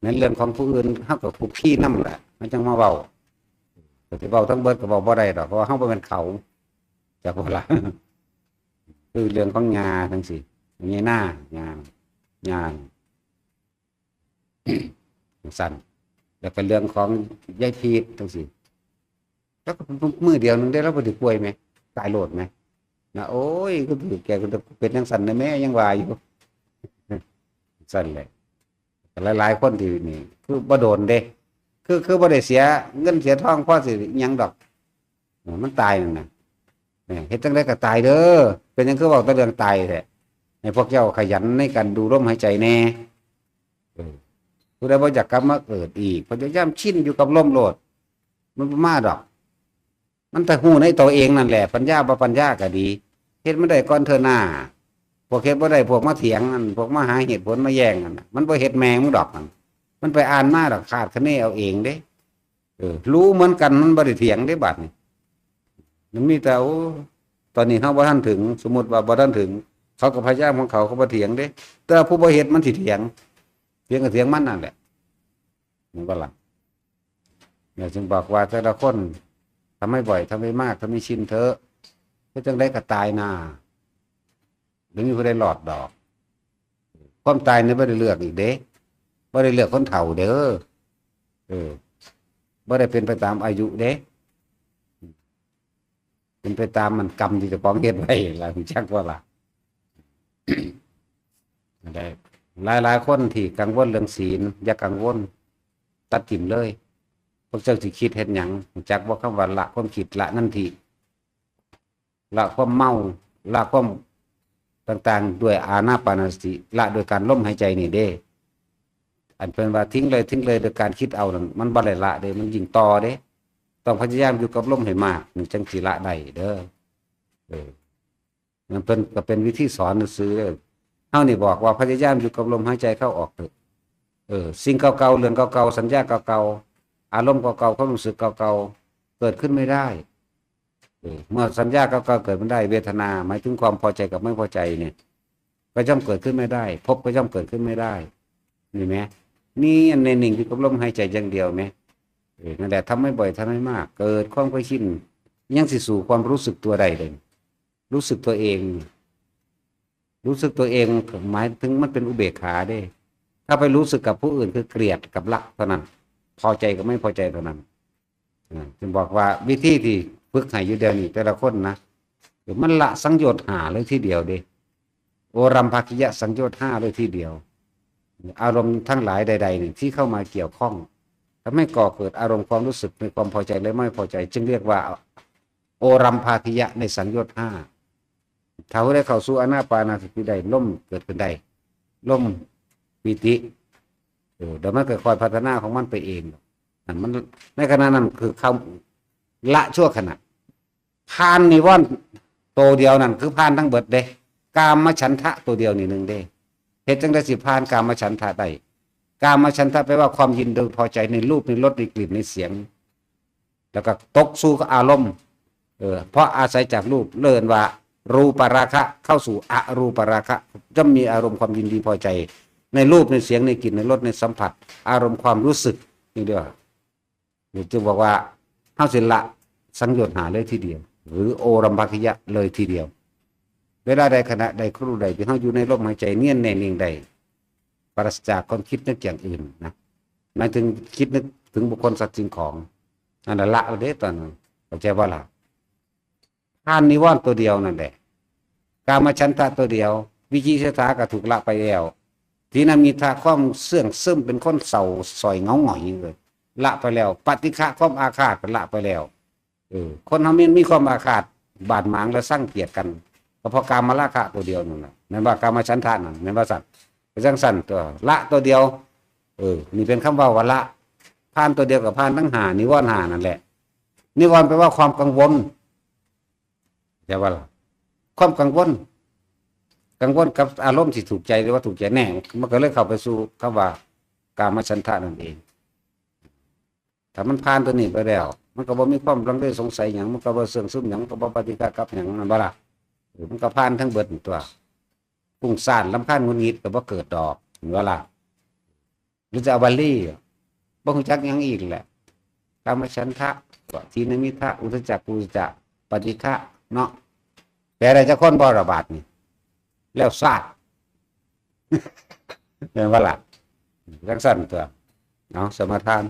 ในเรื่องของผู้อื่น เฮาก็คลุกคลีนำแหละ มันจั่งมาเว้า ก็สิเว้าทั้งเบิดก็เว้าบ่ได้ดอก เพราะว่าเฮาบ่แม่นเขา จักว่าล่ะ คือเรื่องของย่าจั่งซี้ แม่ย่า ย่า ย่า จั่งซั้น แล้วก็เรื่องของยายพีดจั่งซี้ แล้วก็มื้อเดียวหนึ่งได้ แล้วบ่ได้ป่วยแหม ตายโลดแหม นะ "โอ้ย ก็ถือแกก็เป็นจั่งซั้นนะแม่" ยังว่าอยู่ จั่งซั้นแหละ หลายๆคนที่นี่ คือบ่โดนเด้ คือ คือบ่ได้เสียเงินเสียทองพอสิหยังดอก เออ มันตายนั่นน่ะ เออ เฮ็ดจั่งใด๋ก็ตายเด้อ เป็นหยังคือเว้าแต่เรื่องตายแท้ ให้พวกเจ้าขยันในการดูลมหายใจแหน่ เออ ผู้ใดบ่อยากกลับมาเกิดอีก พยายามชินอยู่กับลมโลด มันบ่มาดอก มันแต่ฮู้ในตัวเองนั่นแหละ ปัญญาบ่ปัญญาก็ดี เฮ็ดมันได้ก่อนเทื่อหน้า พวกเฮ็ดบ่ได้ พวกมาเถียงนั่น พวกมาหาเหตุผลมาแย้งนั่นน่ะ มันบ่เฮ็ดแม่มึงดอกนั่น มันไปอ่านมาดอก คาดคะเนเอาเองเด้ เออ รู้เหมือนกัน มันบ่ได้เถียงเด้บัดนี้ มันมีแต่ โอ้ ตอนนี้เฮาบ่ทันถึง สมมุติว่าบ่ทันถึง เขาก็พยายามของเขา เขาบ่เถียงเด้ แต่ผู้บ่เฮ็ดมันสิเถียง เถียงก็เถียงมันนั่นแหละ แม่นบ่ล่ะ เนี่ยจึงบอกว่าแต่ละคน ทำให้บ่อย ทำให้มาก ทำให้ชินเถอะ เฮ็ดจั่งใด๋ก็ตายน่า บ่มีผู้ใด๋รอดดอก ความตายนี่บ่ได้เลือกอีกเด้ บ่ได้เลือกคนเฒ่าเด้อ เออ บ่ได้เป็นไปตามอายุเด้ เป็นไปตามมันกรรมที่เจ้าของเฮ็ดไว้ล่ะ รู้จักบ่ล่ะ หลายๆคนที่กังวลเรื่องศีล อย่ากังวล ตัดถิ่มเลย พวกเจ้าสิคิดเฮ็ดหยัง รู้จักบ่คำว่าละความคิด ละนันทิ ละความเมา ละความต่างๆ ด้วยอานาปานสติ ละโดยการลมหายใจนี่เด้ อันเพิ่นว่าทิ้งเลย ทิ้งเลยโดยการคิดเอานั่น มันบ่ได้ละเด้ มันยิ่งต่อเด้ ต้องพยายามอยู่กับลมให้มาก นี่จั่งสิละได้เด้อ เออ มันเพิ่นก็เป็นวิธีสอนซื่อๆ เฮานี่บอกว่าพยายามอยู่กับลมหายใจเข้าออกเถอะ เออ สิ่งเก่าๆ เรื่องเก่าๆ สัญญาเก่าๆ อารมณ์เก่าๆ ความรู้สึกเก่าๆ เกิดขึ้นไม่ได้ เออ เมื่อสัญญาเก่าๆ เกิดไม่ได้ เวทนา หมายถึงความพอใจกับไม่พอใจเนี่ย ก็ย่อมเกิดขึ้นไม่ได้ ภพก็ย่อมเกิดขึ้นไม่ได้ นี่แหม นี่อันในนิ่งอยู่กับลมหายใจอย่างเดียวแหม เออ นั่นแหละ ทำให้บ่อย ทำให้มาก เกิดความเคยชิน ยังสิสู่ความรู้สึกตัวได้เลย รู้สึกตัวเอง รู้สึกตัวเอง หมายถึงมันเป็นอุเบกขาเด้ ถ้าไปรู้สึกกับผู้อื่นคือเกลียดกับรักเท่านั้น พอใจกับไม่พอใจเท่านั้น อ่า จึงบอกว่าวิธีที่ฝึกให้อยู่เดี๋ยวนี้แต่ละคนนะ คือมันละสังโยชน์ห้าเลยทีเดียวเด้ โอรัมภาคิยะสังโยชน์ห้าเลยทีเดียว อารมณ์ทั้งหลายใดๆ เนี่ยที่เข้ามาเกี่ยวข้อง ทำให้ก่อเกิดอารมณ์ความรู้สึกในความพอใจและไม่พอใจ จึงเรียกว่า โอรัมภาคิยะในสังโยชน์ห้า ถ้าผู้ใดเข้าสู่อานาปานสติได้ ลมเกิดขึ้นได้ ลมปีติ เออ เดี๋ยวมันก็ค่อยพัฒนาของมันไปเอง นั่นมัน ในขณะนั้นคือเขาละชั่วขณะ ผ่านนิวรณ์ตัวเดียวนั่นคือผ่านทั้งเบิดเด้ กามฉันทะตัวเดียวนี่หนึ่งเด้ เฮ็ดจั่งใดสิผ่านกามฉันทะได้ กามฉันทะแปลว่าความยินดีพอใจในรูป ในรส ในกลิ่น ในเสียง แล้วก็ตกสู่อารมณ์ เออ เพราะอาศัยจากรูป เรียกว่า รูปราคะ เข้าสู่อรูปราคะ จะมีอารมณ์ความยินดีพอใจ ในรูป ในเสียง ในกลิ่น ในรส ในสัมผัส อารมณ์ความรู้สึก นี่เดียว นี่จึงบอกว่าเฮาสิละสังโยชน์ห้าเลยทีเดียว หรือโอรัมภาคิยะเลยทีเดียว เวลาใด ขณะใด ครู่ใดที่เฮาอยู่ในลมหายใจเนียนแน่นิ่งได้ ปราศจากความคิดนึกอย่างอื่นนะ หมายถึงคิดนึกถึงบุคคลสัตว์สิ่งของ นั่นน่ะละแล้วเด้ตอนนั้น เข้าใจบ่ล่ะ ผ่านนิวรณ์ตัวเดียวนั่นแหละ กามฉันทะตัวเดียว วิจิกิจฉาก็ถูกละไปแล้ว ถีนมิทธะความเสื่องซึมเป็นคนเศร้าส้อยเหงาหงอยเลย ละไปแล้ว ปฏิฆะความอาฆาตก็ละไปแล้ว เออ คนเฮามันมีความอาฆาตบาดหมางและชังเกลียดกัน ก็เพราะกามราคะตัวเดียวนั่นแหละ แม่นว่ากามฉันทะนั่น แม่นว่าซั่น ก็จั่งซั่นตัว ละตัวเดียว เออ นี่เป็นคำเว้าว่าละ ผ่านตัวเดียวก็ผ่านทั้งห้า นิวรณ์ห้านั่นแหละ นิวรณ์แปลว่าความกังวล ใช่ปะล่ะ ความกังวล กังวลกับอารมณ์ที่ถูกใจหรือว่าถูกใจแน่ มันก็เลยเข้าไปสู่คำว่ากามฉันทะนั่นเอง ถ้ามันผ่านตัวนี้ไปแล้ว มันก็บ่มีความลังเลสงสัยหยัง มันก็บ่เสื่องซึมหยัง มันก็บ่ปฏิฆะกับหยัง นั่นบ่ล่ะ เออ มันก็ผ่านทั้งเบิดตัว ฟุ้งซ่าน รำคาญ หงุดหงิดก็บ่เกิดดอก เห็นบ่ล่ะ หรือจะเอาบาลี บ่ฮู้จักหยังอีกแหละ กามฉันทะ ถีนมิทธะ อุทธัจจะ กุกุจจะ ปฏิฆะ เนาะ แปลได้จักคนบ่ระบาดนี่ แล้วซาด แม่นบ่ล่ะ จั่งซั่นตัว เนาะ สมาทาน